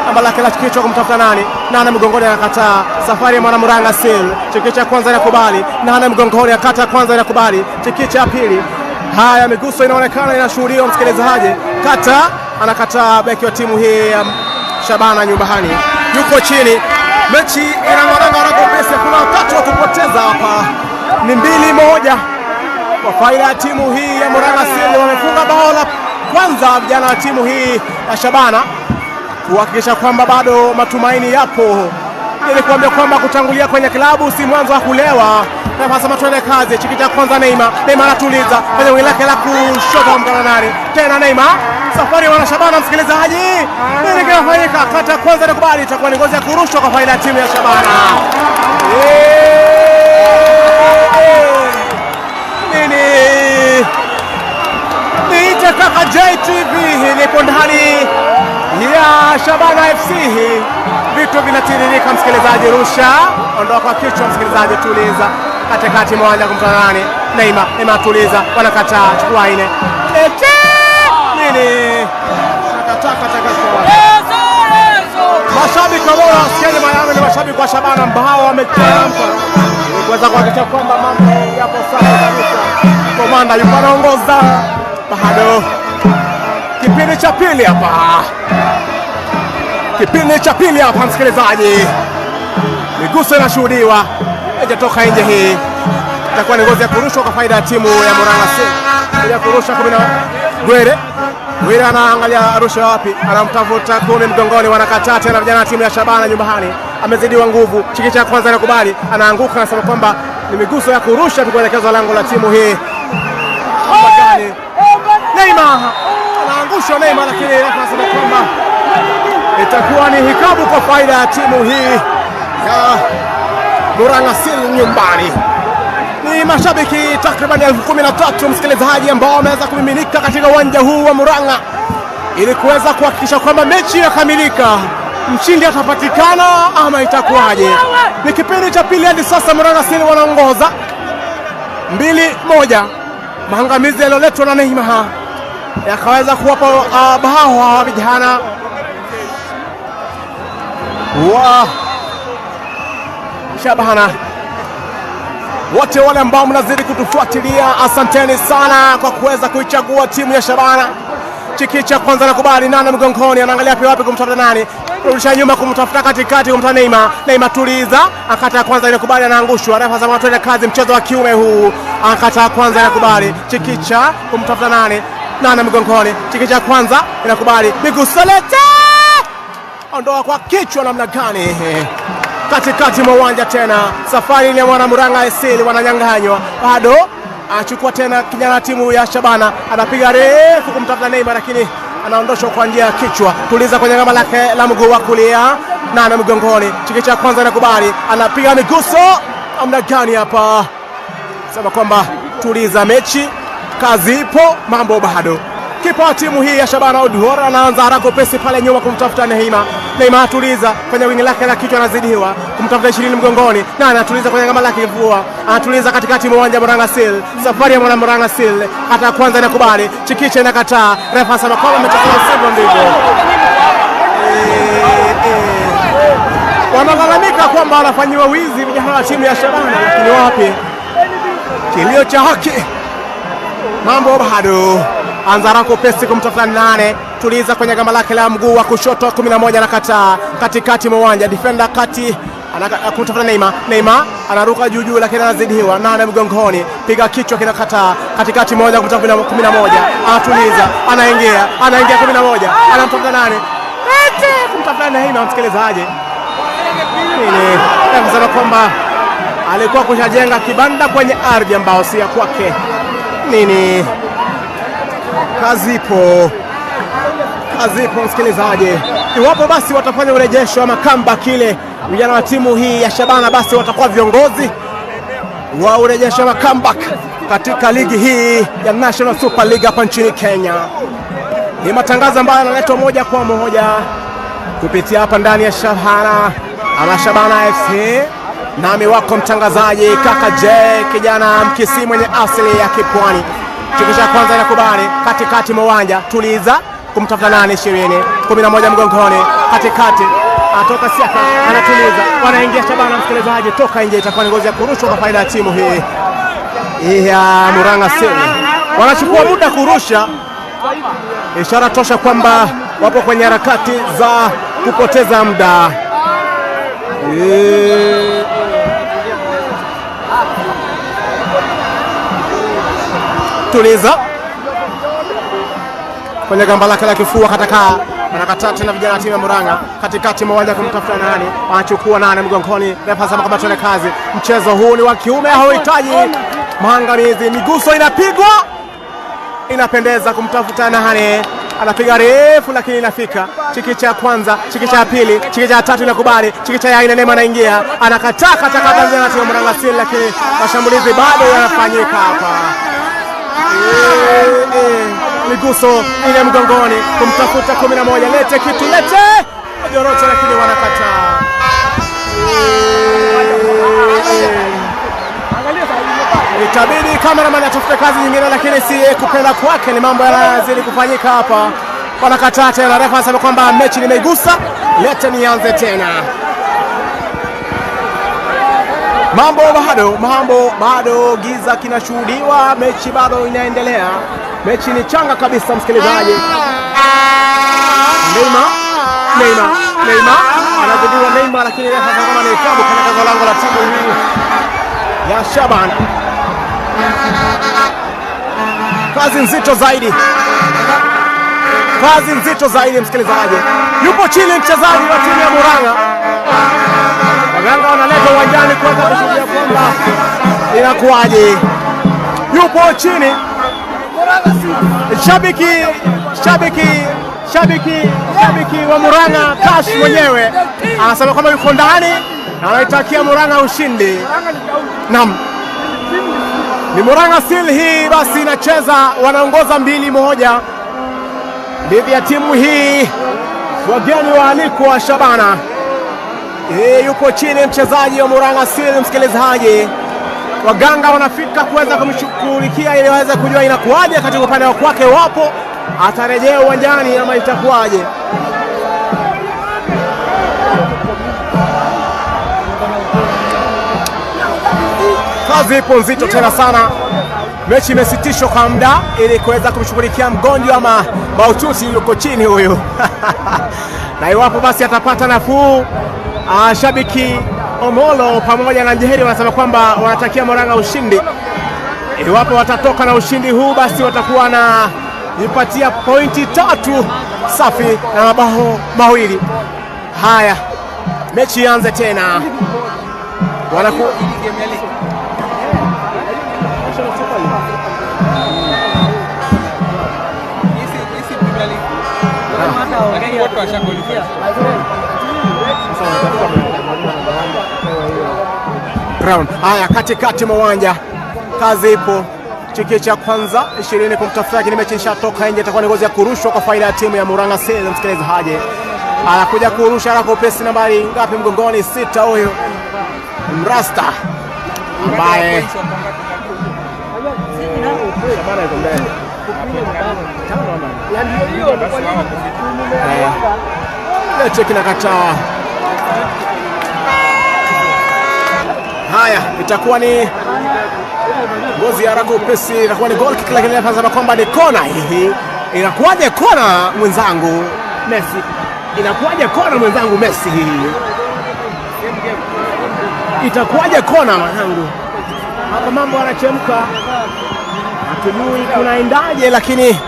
amba lake la kichwa kumtafuta nani, Nana mgongoni anakataa. Safari ya mwana Murang'a Seal, Chikicha kwanza inakubali, Nana mgongoni akata kwanza inakubali, Chikicha ya pili. Haya, miguso inaonekana inashuhudiwa, msikilizaji. Kata anakataa beki wa timu hii ya Shabana nyumbani, yuko chini. Mechi inang'aranga haraka upesi, hakuna wakati wa kupoteza hapa, ni 2-1 kwa faida ya timu hii ya Murang'a Seal. Wamefunga bao la kwanza vijana wa timu hii ya Shabana kuhakikisha kwamba bado matumaini yapo. Nilikuambia kwamba kutangulia kwenye klabu si mwanzo wa kulewa. Nafasi tuende kazi. Chikicha kwanza Neymar, Neymar anatuliza kwenye wing lake la kushoto mkana nani. Tena Neymar, safari ya wana Shabana msikilizaji. Nini kinafanyika? Kata kwanza nakubali, itakuwa ni ngozi ya kurushwa kwa faida ya timu ya Shabana. Nini? Niite kaka JTV, nipo ndani ya Shabana FC. Vitu vinatiririka msikilizaji, rusha ondoa kwa kichwa msikilizaji, tuliza katikati mwanja kumtana nani? Neymar, Neymar tuliza, wanakataa, chukua ine. Ete! Nini? Takataka takataka. Mashabiki wa bora wasikiaje Miami ni mashabiki wa Shabana ambao wamechampa ili kuweza kuhakikisha kwamba mambo yapo sawa kabisa. Komanda yupo anaongoza bado kipindi cha pili hapa, kipindi cha pili hapa msikilizaji, miguso inashuhudiwa, haijatoka nje. Hii itakuwa ni ngozi ya kurushwa kwa faida ya timu ya Murang'a Seal. Ya kurusha 10 Gwere Gwere anaangalia arusha wapi, anamtafuta 10 mgongoni, wanakataa tena vijana wa timu ya Shabana nyumbani, amezidiwa nguvu. Chikicha kwanza anakubali, anaanguka, anasema kwamba ni miguso ya kurusha tu kuelekezwa lango la timu hii. Neymar anaangushwa Neymar, lakini anasema kwamba itakuwa ni hikabu kwa faida ya timu hii ya Murang'a Seal nyumbani. Ni mashabiki takriban 13,000 msikilizaji, ambao wameweza kumiminika katika uwanja huu wa Murang'a ili kuweza kuhakikisha kwamba mechi inakamilika, mshindi atapatikana ama itakuwaje? Ni kipindi cha pili hadi sasa Murang'a Seal wanaongoza 2-1. Maangamizi yaliyoletwa na Neymar yakaweza kuwapa bao hawa vijana wa Shabana. Wote wale ambao mnazidi kutufuatilia, asanteni sana kwa kuweza kuichagua timu ya Shabana. Chikicha kwanza nakubali nane mgongoni, anaangalia pia wapi kumtafuta nani, rudisha nyuma kumtafuta katikati, kumtafuta Neymar. Neymar tuliza, akata ya kwanza inakubali, anaangushwa. Refa sema twende kazi, mchezo wa kiume huu. Akata ya kwanza inakubali, Chikicha kumtafuta nani, nane mgongoni, Chikicha kwanza inakubali, migusolete ondoa kwa kichwa namna gani? Katikati mwa uwanja tena, safari ile mwana Murang'a Seal wananyang'anywa, bado achukua tena kijana timu ya Shabana, anapiga refu kumtafuta Neymar, lakini anaondoshwa kwa njia ya kichwa. Tuliza kwenye gamba lake la mguu wa kulia, nane mgongoni, Chikicha kwanza inakubali, anapiga miguso namna gani hapa? Sema kwamba tuliza mechi, kazi ipo, mambo bado. Kipa wa timu hii ya Shabana Oduor anaanza haraka upesi pale nyuma kumtafuta Neymar. Neymar atuliza kwenye wingi lake la kichwa, anazidiwa kumtafuta 20 mgongoni, na anatuliza kwenye gamba lake kifua, anatuliza katikati mwa uwanja Murang'a Seal. Safari ya mwana Murang'a Seal, hata kwanza inakubali, Chikicha inakataa, refa asema kwamba amecheza sivyo ndivyo. Wanalalamika kwamba wanafanyiwa wizi vijana wa timu ya Shabana, lakini wapi, kilio cha haki, mambo bado. Anza pesi kumtafuta nane, tuliza kwenye gamba lake la mguu wa kushoto 11, anakataa katikati mwa uwanja, defender kati kumtafuta Neymar. Neymar anaruka juu juu, lakini anazidiwa. Nane mgongoni, piga kichwa kinakataa, katikati moja kumtafuta 11, anatuliza, anaingia, anaingia 11, anamtafuta nane, ete kumtafuta Neymar. Msikilizaji, nini kusema kwamba alikuwa kushajenga kibanda kwenye ardhi ambao si ya kwake. Nini, kazi ipo, kazi ipo msikilizaji. Iwapo basi watafanya urejesho ama comeback ile vijana wa timu hii ya Shabana, basi watakuwa viongozi wa urejesho ama comeback katika ligi hii ya National Super League hapa nchini Kenya. Ni matangazo ambayo yanaletwa moja kwa moja kupitia hapa ndani ya Shabana ama Shabana FC, nami wako mtangazaji Kaka J, kijana Mkisii mwenye asili ya Kipwani. Chikisha kwanza inakubali katikati mwa uwanja, tuliza kumtafuta nane, 20 11 mgongoni, katikati atoka Siaka, anatuliza, wanaingia Shabana. Msikilizaji, toka nje, itakuwa ni ngozi ya kurushwa kwa faida ya timu hii ya Murang'a Seal. Wanachukua muda kurusha, ishara tosha kwamba wapo kwenye harakati za kupoteza muda. Tuliza kwenye gamba lake la kifua, katakaa, anakataa tena vijana wa timu ya Murang'a katikati mwa uwanja kumtafuta nani, anachukua nane mgongoni, refa asema kwamba tuende kazi. Mchezo huu ni wa kiume, hauhitaji maangamizi. Miguso inapigwa, inapendeza kumtafuta nane, anapiga refu lakini inafika. Chikicha ya kwanza, chikicha ya pili, chikicha ya tatu inakubali, chikicha ya nne, Neema anaingia, anakataa katakata vijana wa timu ya Murang'a Seal, lakini mashambulizi bado yanafanyika hapa. Miguso ile mgongoni kumtafuta 11, lete kitu, lete jorote, lakini wanakataa. Itabidi cameraman atafute kazi nyingine, lakini si kupenda kwake, ni mambo yanazidi kufanyika hapa. Wanakataa tena, refa anasema kwamba mechi nimeigusa, lete nianze tena. Mambo bado, mambo bado, giza kinashuhudiwa, mechi bado inaendelea. Mechi ni changa kabisa, msikilizaji. Neymar, Neymar, Neymar anazidiwa Neymar, lakini refa anasema kwamba ni klabu katika lango la timu hii ya Shabana. Kazi nzito zaidi, kazi nzito zaidi, msikilizaji. Yupo chini mchezaji wa timu ya Murang'a. Waganga wanaletwa uwanjani kuweza kushuhudia kwamba inakuwaje. Yupo chini shabiki, shabiki, shabiki, shabiki wa Murang'a Cash mwenyewe anasema kwamba yuko ndani na anaitakia Murang'a ushindi. Naam, ni Murang'a Seal hii basi inacheza, wanaongoza 2-1. dhidi ya timu hii wageni waalikwa Shabana. Yuko chini mchezaji wa Murang'a Seal, msikilizaji. Waganga wanafika kuweza kumshughulikia ili waweze kujua inakuwaje katika upande wa kwake, wapo atarejea uwanjani ama itakuwaje. Kazi ipo nzito tena sana. Mechi imesitishwa kwa muda ili kuweza kumshughulikia mgonjwa ama mahututi yuko chini huyu na iwapo basi atapata nafuu, shabiki Omolo pamoja na Njeri wanasema kwamba wanatakia Murang'a ushindi. Iwapo watatoka na ushindi huu, basi watakuwa na jipatia pointi 3 safi na mabao 2. Haya, mechi ianze tena. Ground. Haya, katikati mwa uwanja kazi ipo. Chiki cha kwanza 20 kumtafuta, lakini mechi ishatoka nje. Itakuwa ni gozi ya kurushwa kwa faida ya timu ya Murang'a Seal. Msikilizaji anakuja kurusha haraka upesi, nambari ngapi mgongoni? 6 huyu Mrasta ambaye Shabana yuko mbele. Leche kinakataa. Haya, itakuwa ni ngozi ya haraka upesi, itakuwa ni goal kick, lakini anasema kwamba ni kona. Hii inakuwaje kona mwenzangu Messi? Inakuwaje kona mwenzangu Messi? Hii itakuwaje kona mwanangu? Hapa mambo yanachemka, hatujui kunaendaje, lakini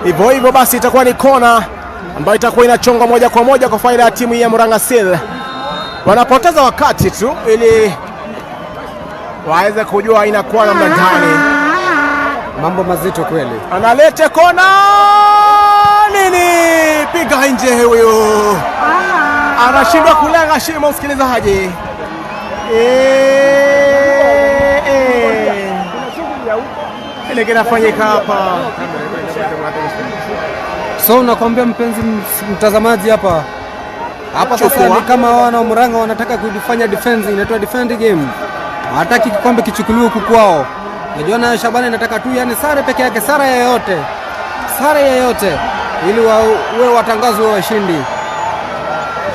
hivyo hivyo basi itakuwa ni kona ambayo itakuwa inachongwa moja kwa moja kwa faida ya timu ya Murang'a Seal. Wanapoteza wakati tu ili waweze kujua inakuwa namna gani. Mambo mazito kweli. Analete kona nini, piga nje huyu, anashindwa kulenga shimo, msikilizaji. Ile kinafanyika hapa. So nakwambia mpenzi mtazamaji, hapa hapa sasa ni kama wana Murang'a wanataka kufanya defense, inaitwa defend game. Hataki kikombe kichukuliwe huku kwao. Najua na Shabana inataka tu yani sare peke yake, sare yoyote. Sare yoyote ili wawe watangazwe washindi.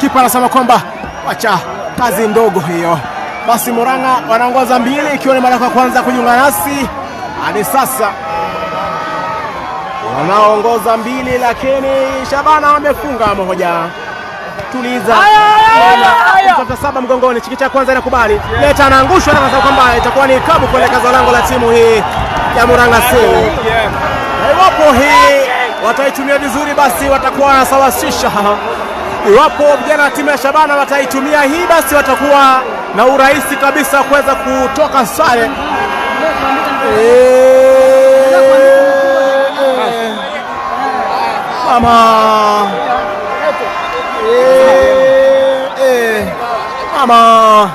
Kipa anasema kwamba wacha kazi ndogo hiyo. Basi Murang'a wanaongoza 2, ikiwa ni mara ya kwanza kujiunga nasi hadi sasa wanaongoza 2, lakini Shabana amefunga 1. Tuliza mtoto 7 mgongoni, chiki cha kwanza inakubali leta, anaangushwa na anasema kwamba itakuwa ni kabu kuelekeza lango la timu hii ya Murang'a Seal. Na iwapo hii wataitumia vizuri, basi watakuwa wanasawasisha. Iwapo vijana wa timu ya Shabana wataitumia hii, basi watakuwa na urahisi kabisa kuweza kutoka sare. Mama mama,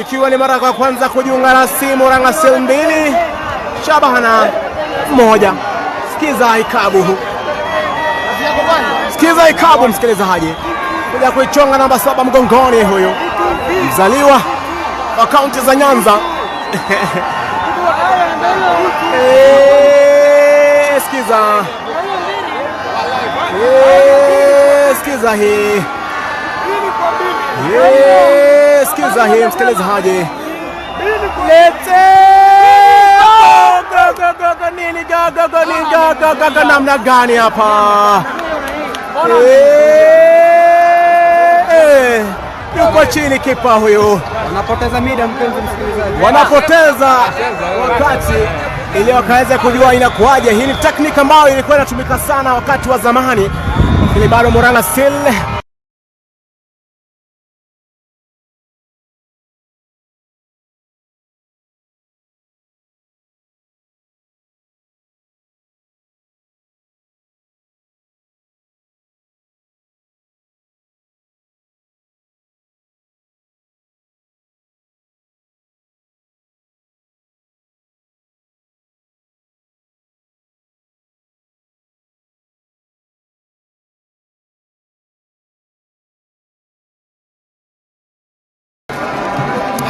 ikiwa ni mara ya kwanza kujiunga nasi, Murang'a Seal 2 Shabana 1. Sikiza ikabu, sikiza ikabu msikilizaji, kuja kuichonga namba 7 mgongoni, huyu mzaliwa wa kaunti za Nyanza. Sikiza, sikiza hii, sikiza hii msikilizaji, lete nini gaga namna gani hapa? Yuko chini kipa huyu. Wanapoteza muda mpenzi msikilizaji. Wanapoteza wakati ili wakaweza kujua inakuwaje. Hii ni tekniki ambayo ilikuwa inatumika sana wakati wa zamani, lakini bado Murang'a Seal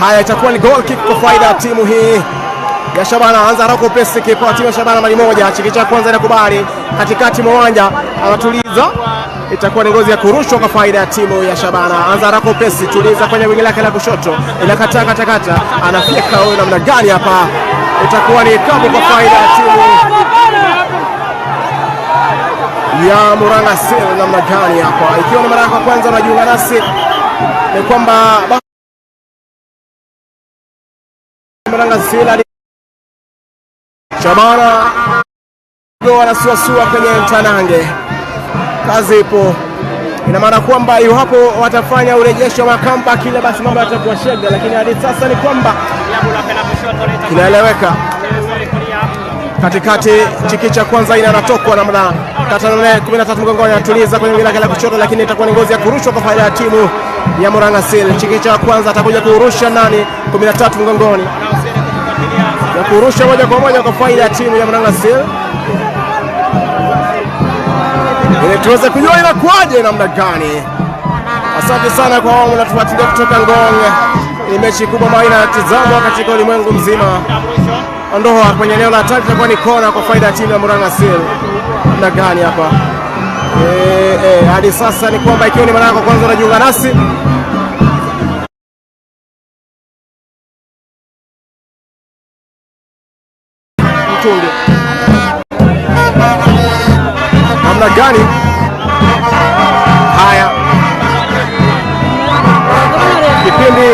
Haya, itakuwa ni goal kick kwa faida ya timu hii ya Shabana. Anza haraka upesi, kipa wa timu ya Shabana mali moja, chikicha kwanza inakubali katikati mwa uwanja, anatuliza. Itakuwa ni ngozi ya kurushwa kwa faida ya timu ya Shabana. Anza haraka upesi, tuliza kwenye wingi lake la kushoto, inakataa katakata, anafyeka huyo namna gani hapa? Itakuwa ni kabu kwa faida ya timu ya Murang'a Seal. Namna gani hapa? Ikiwa ni mara yako ya kwanza unajiunga nasi, ni kwamba Murang'a Seal Shabana wanasuasua kwenye mtanange, kazi ipo. Ina maana kwamba iwapo watafanya urejesho wa comeback ile, basi mambo yatakuwa shega, lakini hadi sasa ni kwamba kinaeleweka. Katikati chikicha kwanza ina anatokwa namna kata 13 mgongoni, anatuliza kwenye wingi lake la kushoto, lakini itakuwa ni ngozi ya kurushwa kwa faida ya timu ya Murang'a Seal. Chikicha kwanza atakuja kurusha nani? 13 mgongoni ya kurusha moja kwa moja kwa faida ya timu ya Murang'a Seal ili tuweze kujua inakuwaje namna gani. Asante sana kwa wao mnatufuatilia kutoka Ngong. Ni mechi kubwa ambayo inatazamwa katika ulimwengu mzima. Ondoa kwenye eneo la hatari, itakuwa ni kona kwa faida ya timu ya Murang'a Seal. Namna gani hapa? Hadi sasa ni kwamba ikiwa ni mara yako kwanza unajiunga nasi mtungi namna gani? Haya, kipindi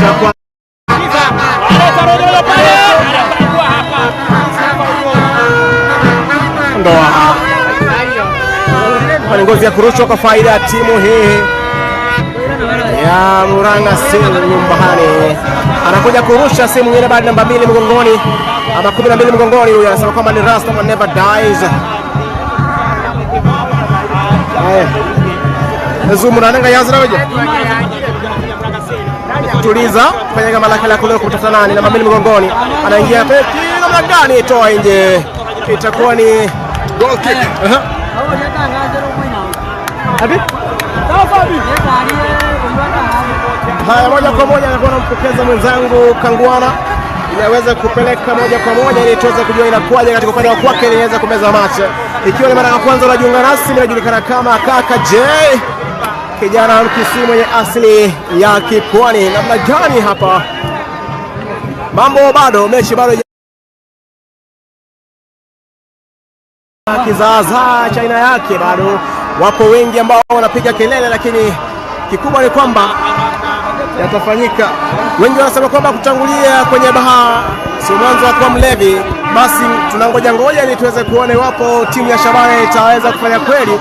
cha kwa ndoa ni ngozi ya kurushwa kwa faida ya timu hii ya Murang'a Seal nyumbani. Anakuja kurusha simu nyingine bado namba 2 mgongoni ama 12 mgongoni, huyu anasema kwamba ni Rastaman never dies. Haya, Zumu nanenga yazraje tuliza kwenye gamba lake la kulia kutafuta nani, namba 2 mgongoni, anaingia peki namna gani, toa nje, itakuwa ni goal kick. Hadi haya, moja kwa moja anakuwa anampokeza mwenzangu Kangwana ili aweze kupeleka moja kwa moja ili tuweze kujua inakuwaje katika upande wa kwake ili iweze kumeza macho. Ikiwa ni mara ya kwanza unajiunga nasi, mimi najulikana kama Kaka J, kijana Mkisii mwenye asili ya Kipwani. Namna gani hapa mambo bado, mechi bado kizaazaa cha aina yake, bado wapo wengi ambao wanapiga kelele, lakini kikubwa ni kwamba yatafanyika. Wengi wanasema kwamba kutangulia kwenye bahaa sio mwanzo wa kuwa mlevi. Basi tunangoja ngoja ili tuweze kuona iwapo timu ya Shabana itaweza kufanya kweli.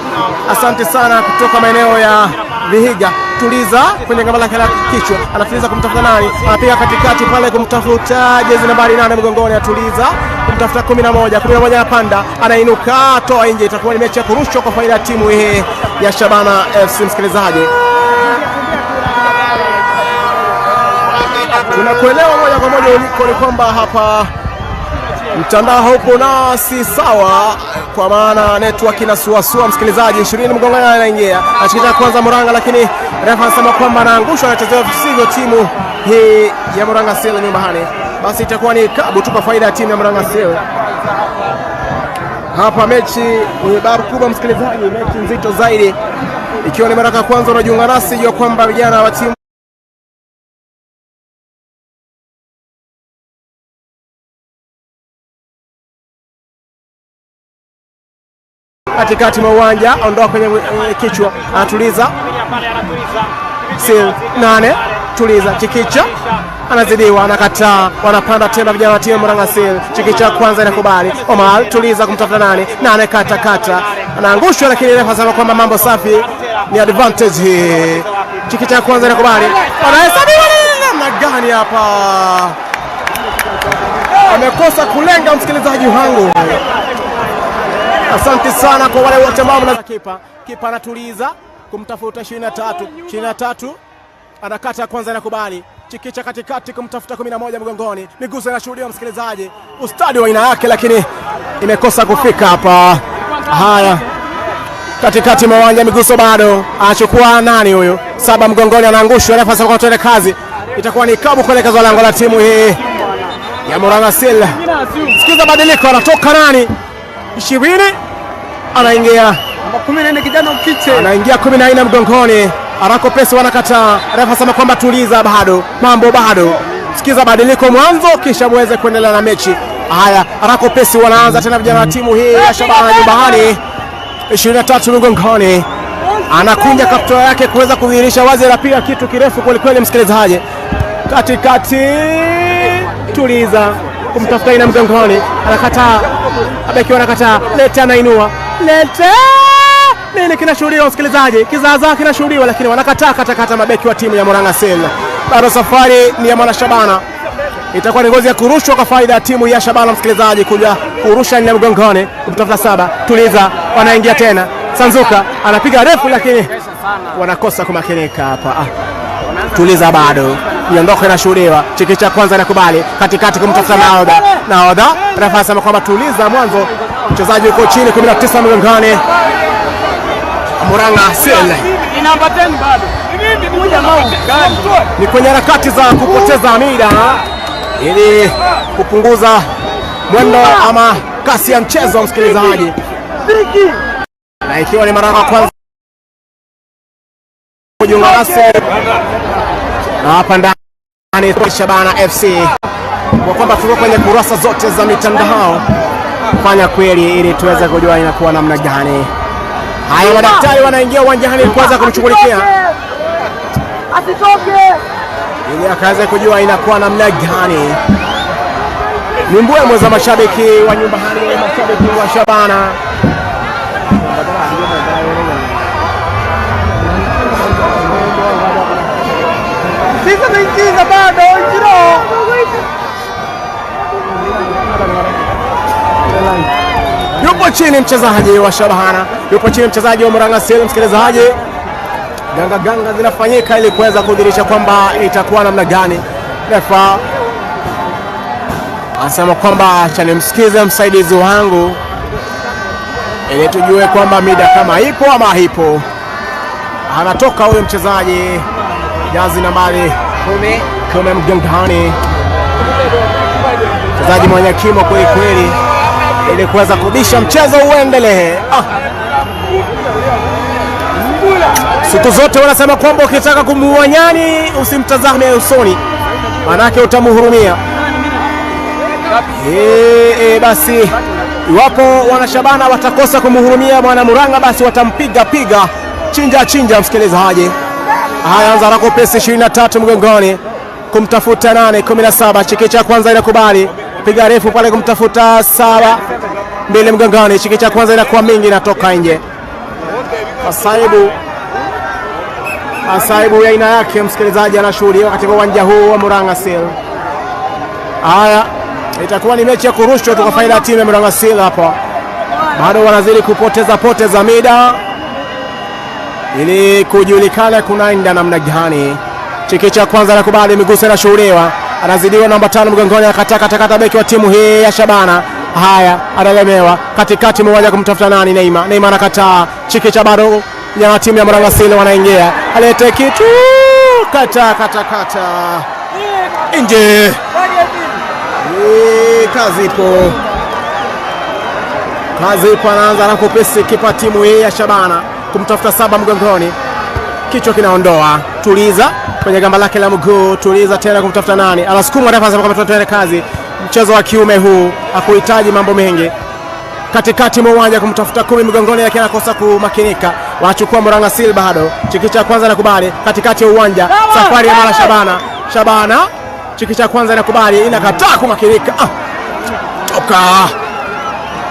Asante sana kutoka maeneo ya Vihiga. Tuliza kwenye gamba lake la kichwa, anatuliza kumtafuta nani, anapiga katikati pale kumtafuta jezi nambari 8 mgongoni, atuliza kumtafuta 11, 11 anapanda, anainuka, toa nje. Itakuwa ni mechi ya kurushwa kwa faida ya timu hii ya Shabana FC. Msikilizaji, tunakuelewa moja kwa moja uliko, ni kwamba hapa mtandao haupo nasi sawa, kwa maana network inasuasua. Msikilizaji, 20 mgongano anaingia, anashikilia kwanza Murang'a, lakini refa anasema kwamba anaangushwa, anachezewa visivyo timu hii ya Murang'a Seal nyumbani. Basi itakuwa ni kabu tu kwa faida ya timu ya Murang'a Seal. Hapa mechi ni babu kubwa, msikilizaji, mechi nzito zaidi. Ikiwa ni mara ya kwanza unajiunga nasi, jua kwamba vijana wa timu katikati mwa uwanja, ondoa kwenye kichwa, anatuliza Seal 8, tuliza Chikicha anazidiwa, anakataa, wanapanda tena vijana wa timu Murang'a Seal. Chikicha kwanza inakubali, Omar tuliza kumtafuta nani, nane kata kata, anaangushwa, lakini refa anasema kwamba mambo safi, ni advantage hii. Chikicha kwanza inakubali, anahesabiwa namna gani hapa, amekosa kulenga, msikilizaji wangu. Asante sana kwa wale wote ambao mna kipa anatuliza kumtafuta 23 anakata kwanza, anakubali Chikicha katikati kumtafuta 11 mgongoni, miguso inashuhudiwa msikilizaji, ustadi wa aina yake, lakini imekosa kufika hapa. Haya, katikati mwa uwanja, miguso bado, anachukua nani huyu, 7 mgongoni, anaangushwa, refa anasema twende kazi. Itakuwa ni kabu kuelekezwa lango la timu hii ya Murang'a Seal. Sikiza badiliko, anatoka nani? 20 anaingia Namba 14 kijana Ukiche. Anaingia 14 mgongoni, Arako Pesi wanakataa. Refa asema kwamba tuliza, bado mambo bado. Sikiza badiliko mwanzo, kisha muweze kuendelea na mechi. Haya, Arako Pesi wanaanza tena vijana wa timu hii ya Shabana nyumbani, 23 mgongoni, anakunja kaptura yake kuweza kudhihirisha wazi, anapiga kitu kirefu kwelikweli, msikilizaji. Katikati, tuliza kumtafuta ina mgongoni, anakataa, abeki wanakataa, lete, anainua lete nini kinashuhudiwa msikilizaji, kizaazaa kinashuhudiwa, lakini wanakataa katakata mabeki wa timu ya Murang'a Seal. Bado safari ni ya mwana Shabana, itakuwa ni ngozi ya kurushwa kwa faida ya timu ya Shabana. Msikilizaji, kuja kurusha nne mgongoni kumtafuta saba, tuliza, wanaingia tena, Sanzuka anapiga refu, lakini wanakosa kumakinika hapa. Tuliza bado miondoko inashuhudiwa, chiki cha kwanza inakubali katikati kumtafuta nahodha, nahodha refa anasema kwamba tuliza mwanzo, mchezaji yuko chini 19 mgongoni Murang'a Seal Ni namba 10 bado. Ni kwenye harakati za kupoteza mida ili kupunguza mwendo ama kasi ya mchezo, msikilizaji, na ikiwa ni mara ya kwanza kujiunga nasi na hapa ndani Shabana FC, kwa kwamba tuko kwenye kurasa zote za mitandao, fanya kweli ili tuweze kujua inakuwa namna gani. Haya, madaktari wanaingia uwanjani kuweza kumshughulikia Asitoke. ili akaweze kujua inakuwa namna gani. Ni mbwembwe za mashabiki wa nyumbani, mashabiki wa Shabana. Sisi tunaingiza bado Njiro. Yupo chini mchezaji wa Shabana, yupo chini mchezaji wa Murang'a Seal. Msikilizaji, ganga ganga zinafanyika ili kuweza kudhihirisha kwamba itakuwa namna gani. Refa anasema kwamba acha nimsikize msaidizi wangu ili tujue kwamba mida kama ipo ama haipo. Anatoka huyo mchezaji jazi nambari 10 mgongoni, mchezaji mwenye kimo kweli kweli, ili kuweza kubisha mchezo uendelee. Siku zote wanasema kwamba ukitaka kumuua nyani usimtazame usoni, manake utamhurumia. Basi iwapo wanashabana watakosa kumhurumia mwana Murang'a, basi watampiga piga chinja chinja, msikilizaji. Haya, anza haraka upesi, 23 mgongoni kumtafuta 8 17, chiki cha kwanza inakubali piga refu pale kumtafuta 7 2 mgongoni, chiki cha kwanza inakuwa mingi, inatoka nje. Masaibu ya aina yake msikilizaji, anashuhudiwa katika uwanja huu wa Murang'a Seal. Haya, itakuwa ni mechi ya kurushwa tu kwa faida ya timu ya Murang'a Seal hapa. Bado wanazidi kupoteza poteza mida ili kujulikana kunaenda namna gani. Chiki cha kwanza anakubali, miguso inashuhudiwa, anazidiwa namba 5 mgongoni, akataka katakata beki wa timu hii ya Shabana. Haya, analemewa katikati mwa uwanja kumtafuta nani? Neima. Neima anakataa. Chiki cha bado ya timu ya Murang'a Seal wanaingia, alete kitu kata kata kata nje. Kazi ipo, kazi ipo. Anaanza na kupesi kipa timu hii ya Shabana kumtafuta 7 mgongoni, kichwa kinaondoa, tuliza kwenye gamba lake la mguu, tuliza tena kumtafuta nani, anasukuma refa anasema kwamba tuende kazi. Mchezo wa kiume huu hakuhitaji mambo mengi. Katikati mwa uwanja kumtafuta 10 mgongoni, lakini anakosa kumakinika. Wanachukua Murang'a Seal bado, chiki cha kwanza nakubali, katikati ya uwanja, safari ya mara Shabana, Shabana chiki cha kwanza inakubali, inakataa kumakinika. Toka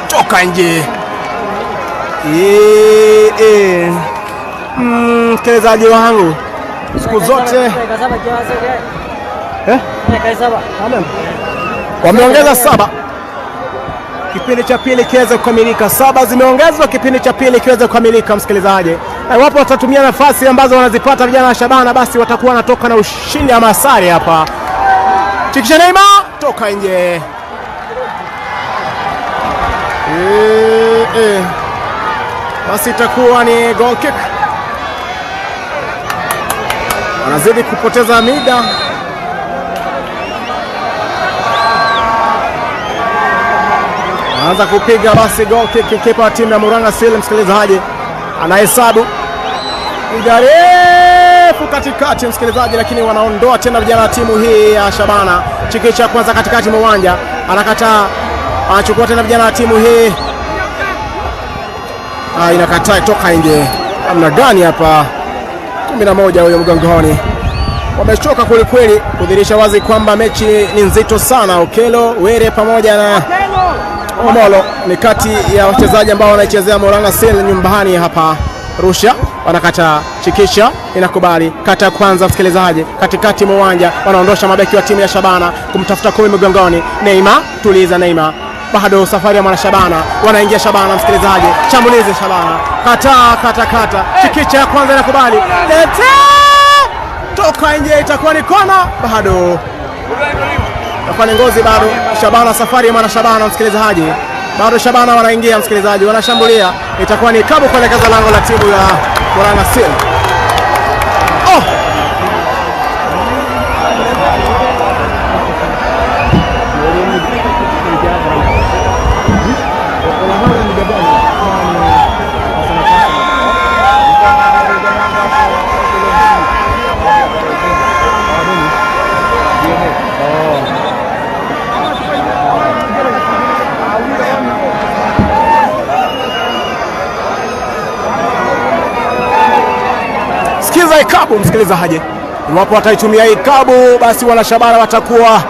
toka nje. Msikilizaji wangu siku zote wameongeza 7 kipindi cha pili kiweze kukamilika. 7 zimeongezwa kipindi cha pili kiweze kukamilika, msikilizaji. Iwapo watatumia nafasi ambazo wanazipata vijana wa Shabana, basi watakuwa wanatoka na ushindi ama sare hapa. Chikisha Neima toka nje. Basi itakuwa ni goal kick. Wanazidi kupoteza mida Anza kupiga basi goal kick, kipa wa timu ya Murang'a Seal, msikilizaji, anahesabu, piga refu katikati, msikilizaji, lakini wanaondoa tena vijana wa timu hii ya Shabana. Chikicha kwanza katikati mwa uwanja, anakataa, anachukua tena vijana wa timu hii. Inakataa toka nje. Namna gani hapa? 11 huyo mgongoni, wamechoka kwelikweli, kudhihirisha wazi kwamba mechi ni nzito sana. Okelo Were pamoja na Omolo ni kati ya wachezaji ambao wanaichezea Murang'a Seal nyumbani hapa. Rusha wanakata, Chikisha inakubali kata ya kwanza, msikilizaji, katikati mwa uwanja wanaondosha mabeki wa timu ya Shabana kumtafuta 10 mgongoni. Neima tuliza, Neima bado safari ya mwana Shabana, wanaingia Shabana, msikilizaji, shambulizi Shabana, kata kata kata, Chikicha ya kwanza inakubali, lete toka nje, itakuwa ni kona, bado itakuwa ni ngozi, bado Shabana, safari ya mwana Shabana, msikilizaji, bado Shabana wanaingia, msikilizaji, wanashambulia, itakuwa ni kabu kuelekeza lango la timu ya Murang'a Seal. Oh! Sikiza ikabu, msikilizaji, iwapo wataitumia ikabu, basi wana Shabana watakuwa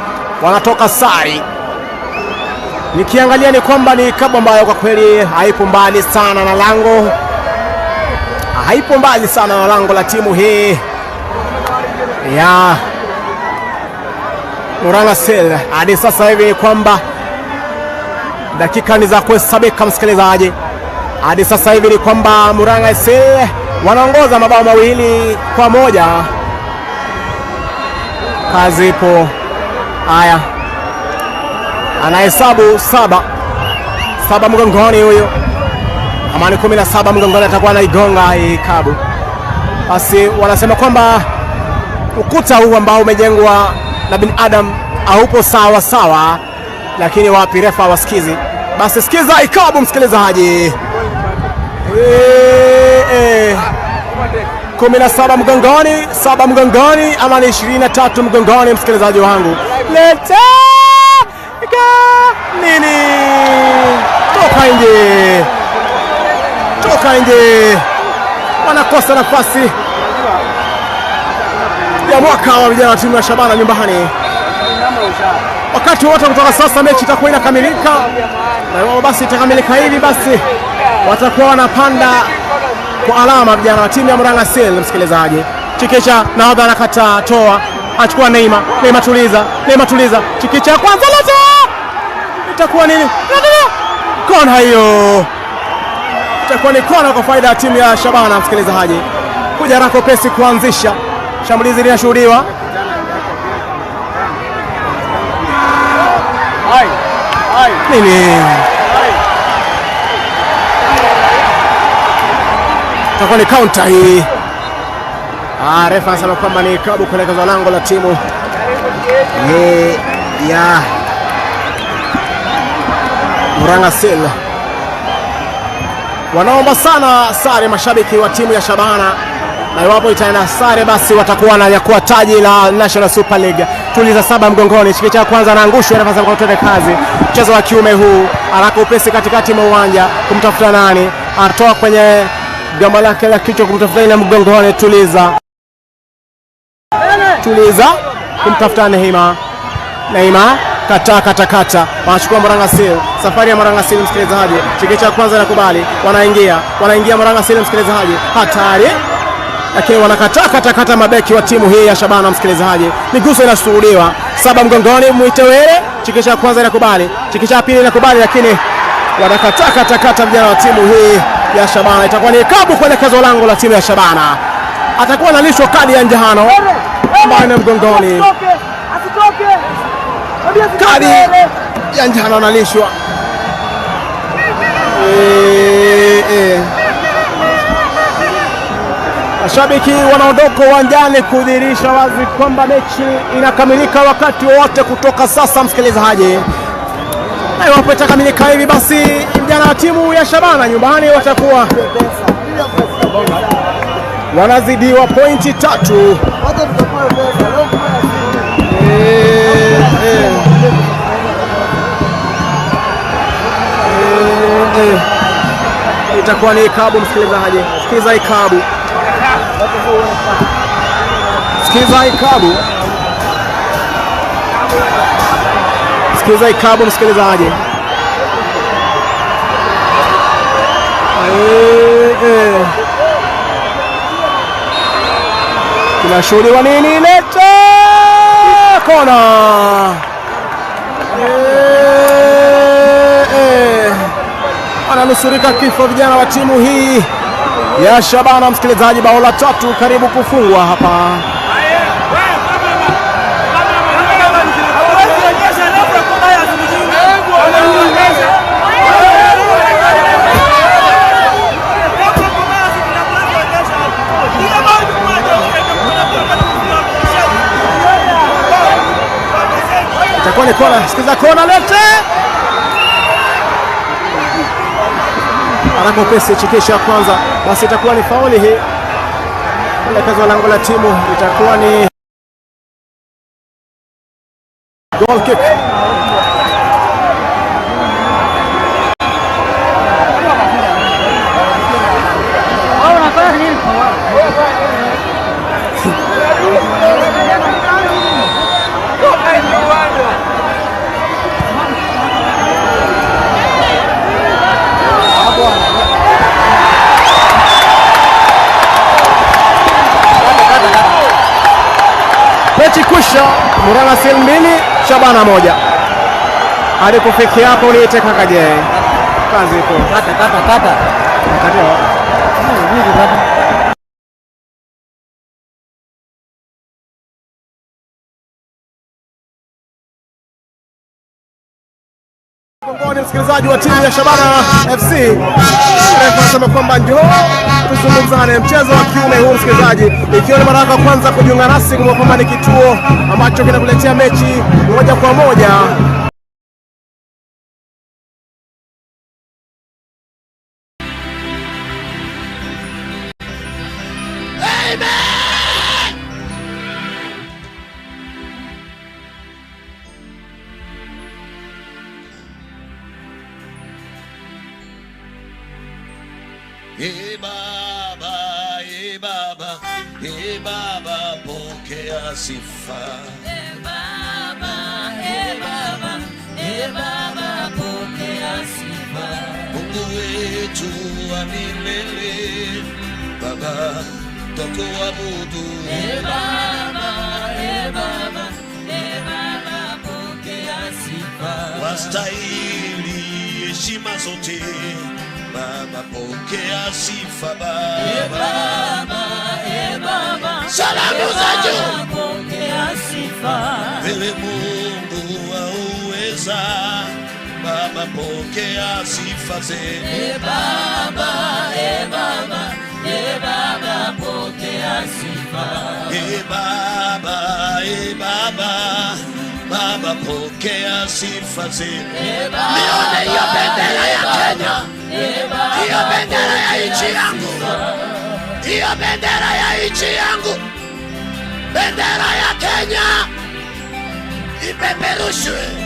wanatoka sari. Nikiangalia ni kwamba ni ikabu ambayo kwa kweli haipo mbali sana na lango, haipo mbali sana na lango la timu hii ya Murang'a Seal. Hadi sasa hivi ni kwamba dakika ni za kuhesabika, msikilizaji. Hadi sasa hivi ni kwamba Murang'a Seal wanaongoza mabao 2-1. Kazi ipo. Haya, anahesabu 7 mgongoni huyo, amani 17 mgongoni, atakuwa anaigonga hii kabu. Basi wanasema kwamba ukuta huu ambao umejengwa na binadamu haupo sawa sawa, lakini wapi, refa wasikizi. Basi sikiza ikabu, msikilizaji. 17 mgongoni, 7 mgongoni, ama ni 23 mgongoni, msikilizaji wangu. Leta nini? Toka nje, toka nje. Wanakosa nafasi ya mwaka wa vijana wa timu ya Shabana nyumbani. Wakati wote kutoka sasa mechi itakuwa inakamilika, na wao basi itakamilika hivi, basi watakuwa wanapanda kwa alama vijana wa timu ya Murang'a Seal. Msikilizaji, Chikicha nahodha anakataa, toa, achukua Neima, Neima tuliza, Neima tuliza, Chikicha kwanza, leta, itakuwa nini? Kona hiyo itakuwa ni kona kwa faida ya timu ya Shabana. Msikilizaji, kuja rako pesi kuanzisha shambulizi linashuhudiwa. Nini? Itakuwa ni counter hii. Refa anasema kwamba ni kabu kuelekezwa lango la timu ya Murang'a Seal. Wanaomba sana sare mashabiki wa timu ya Shabana, na iwapo itaenda sare basi watakuwa wananyakua taji la National Super League. Tuliza 7 mgongoni, Chikicha kwanza anaangushwa, nafasi ya kutenda kazi. Mchezo wa kiume huu, haraka upesi katikati mwa uwanja kumtafuta nani, atoa kwenye gamba lake la kichwa kumtafuta ile mgongoni. Tuliza, tuliza kumtafuta Neima, Neima kata kata kata, wanachukua Murang'a Seal. Safari ya Murang'a Seal, msikilizaji, Chikicha kwanza nakubali, wanaingia, wanaingia Murang'a Seal, msikilizaji, hatari lakini wanakataa kata kata mabeki wa timu hii ya Shabana, msikilizaji, miguso inashuhudiwa. 7 mgongoni, Mwitewele, Chikicha kwanza inakubali, Chikicha pili inakubali, lakini wanakataa kata kata vijana wa timu hii ya Shabana. Itakuwa ni kabu kuelekezwa lango la timu ya Shabana, atakuwa analishwa kadi ya njano ambayo ni mgongoni, kadi ya njano analishwa. Mashabiki wanaondoka uwanjani kudhihirisha wazi kwamba mechi inakamilika wakati wowote kutoka sasa, msikilizaji. Na iwapo itakamilika hivi, basi vijana wa timu ya Shabana nyumbani watakuwa wanazidiwa pointi 3. Itakuwa ni ikabu, msikilizaji, sikiza ikabu, sikiza ikabu, sikiza ikabu, msikilizaji. Kinashuhudiwa nini? Leta kona. Ananusurika kifo vijana wa timu hii ya Shabana, msikilizaji. Bao la 3 karibu kufungwa hapa. Itakuwa ni kona. Sikiza kona, lete haraka upesi, chikisha kwanza, basi itakuwa ni fauli hii. Elekezwa lango la timu, itakuwa ni goal kick. Mechi kwisha, Murang'a Seal 2 Shabana 1. Hadi kufikia hapo niite kaka je. Kazi ipo. Kata kata kata. Kata. Mgongoni msikilizaji wa timu ya Shabana FC. Refa anasema kwamba njoo tuzungumzane. Mchezo wa kiume huu msikilizaji, ikiwa ni mara yako ya kwanza kujiunga nasi, kumbuka kwamba ni kituo ambacho kinakuletea mechi moja kwa moja. E Baba, e Baba, e Baba, pokea sifa. E Baba, e Baba, e Baba, pokea sifa. Mungu wetu wa milele, Baba, twakuabudu. E Baba, e Baba, e Baba, pokea sifa. Wastahili heshima zote, Baba, pokea sifa Baba. E Baba, e Baba, Salamu za juu. pokea sifa. Wewe Mungu wa uweza, Baba, pokea sifa zetu. E Baba, e Baba, e Baba, pokea sifa. E Baba, e Baba, Baba, pokea sifa zetu. E Baba, Nione hiyo bendera ya Kenya, e Baba, hiyo bendera ya nchi yangu, hiyo bendera ya nchi yangu, bendera ya Kenya ipeperushwe.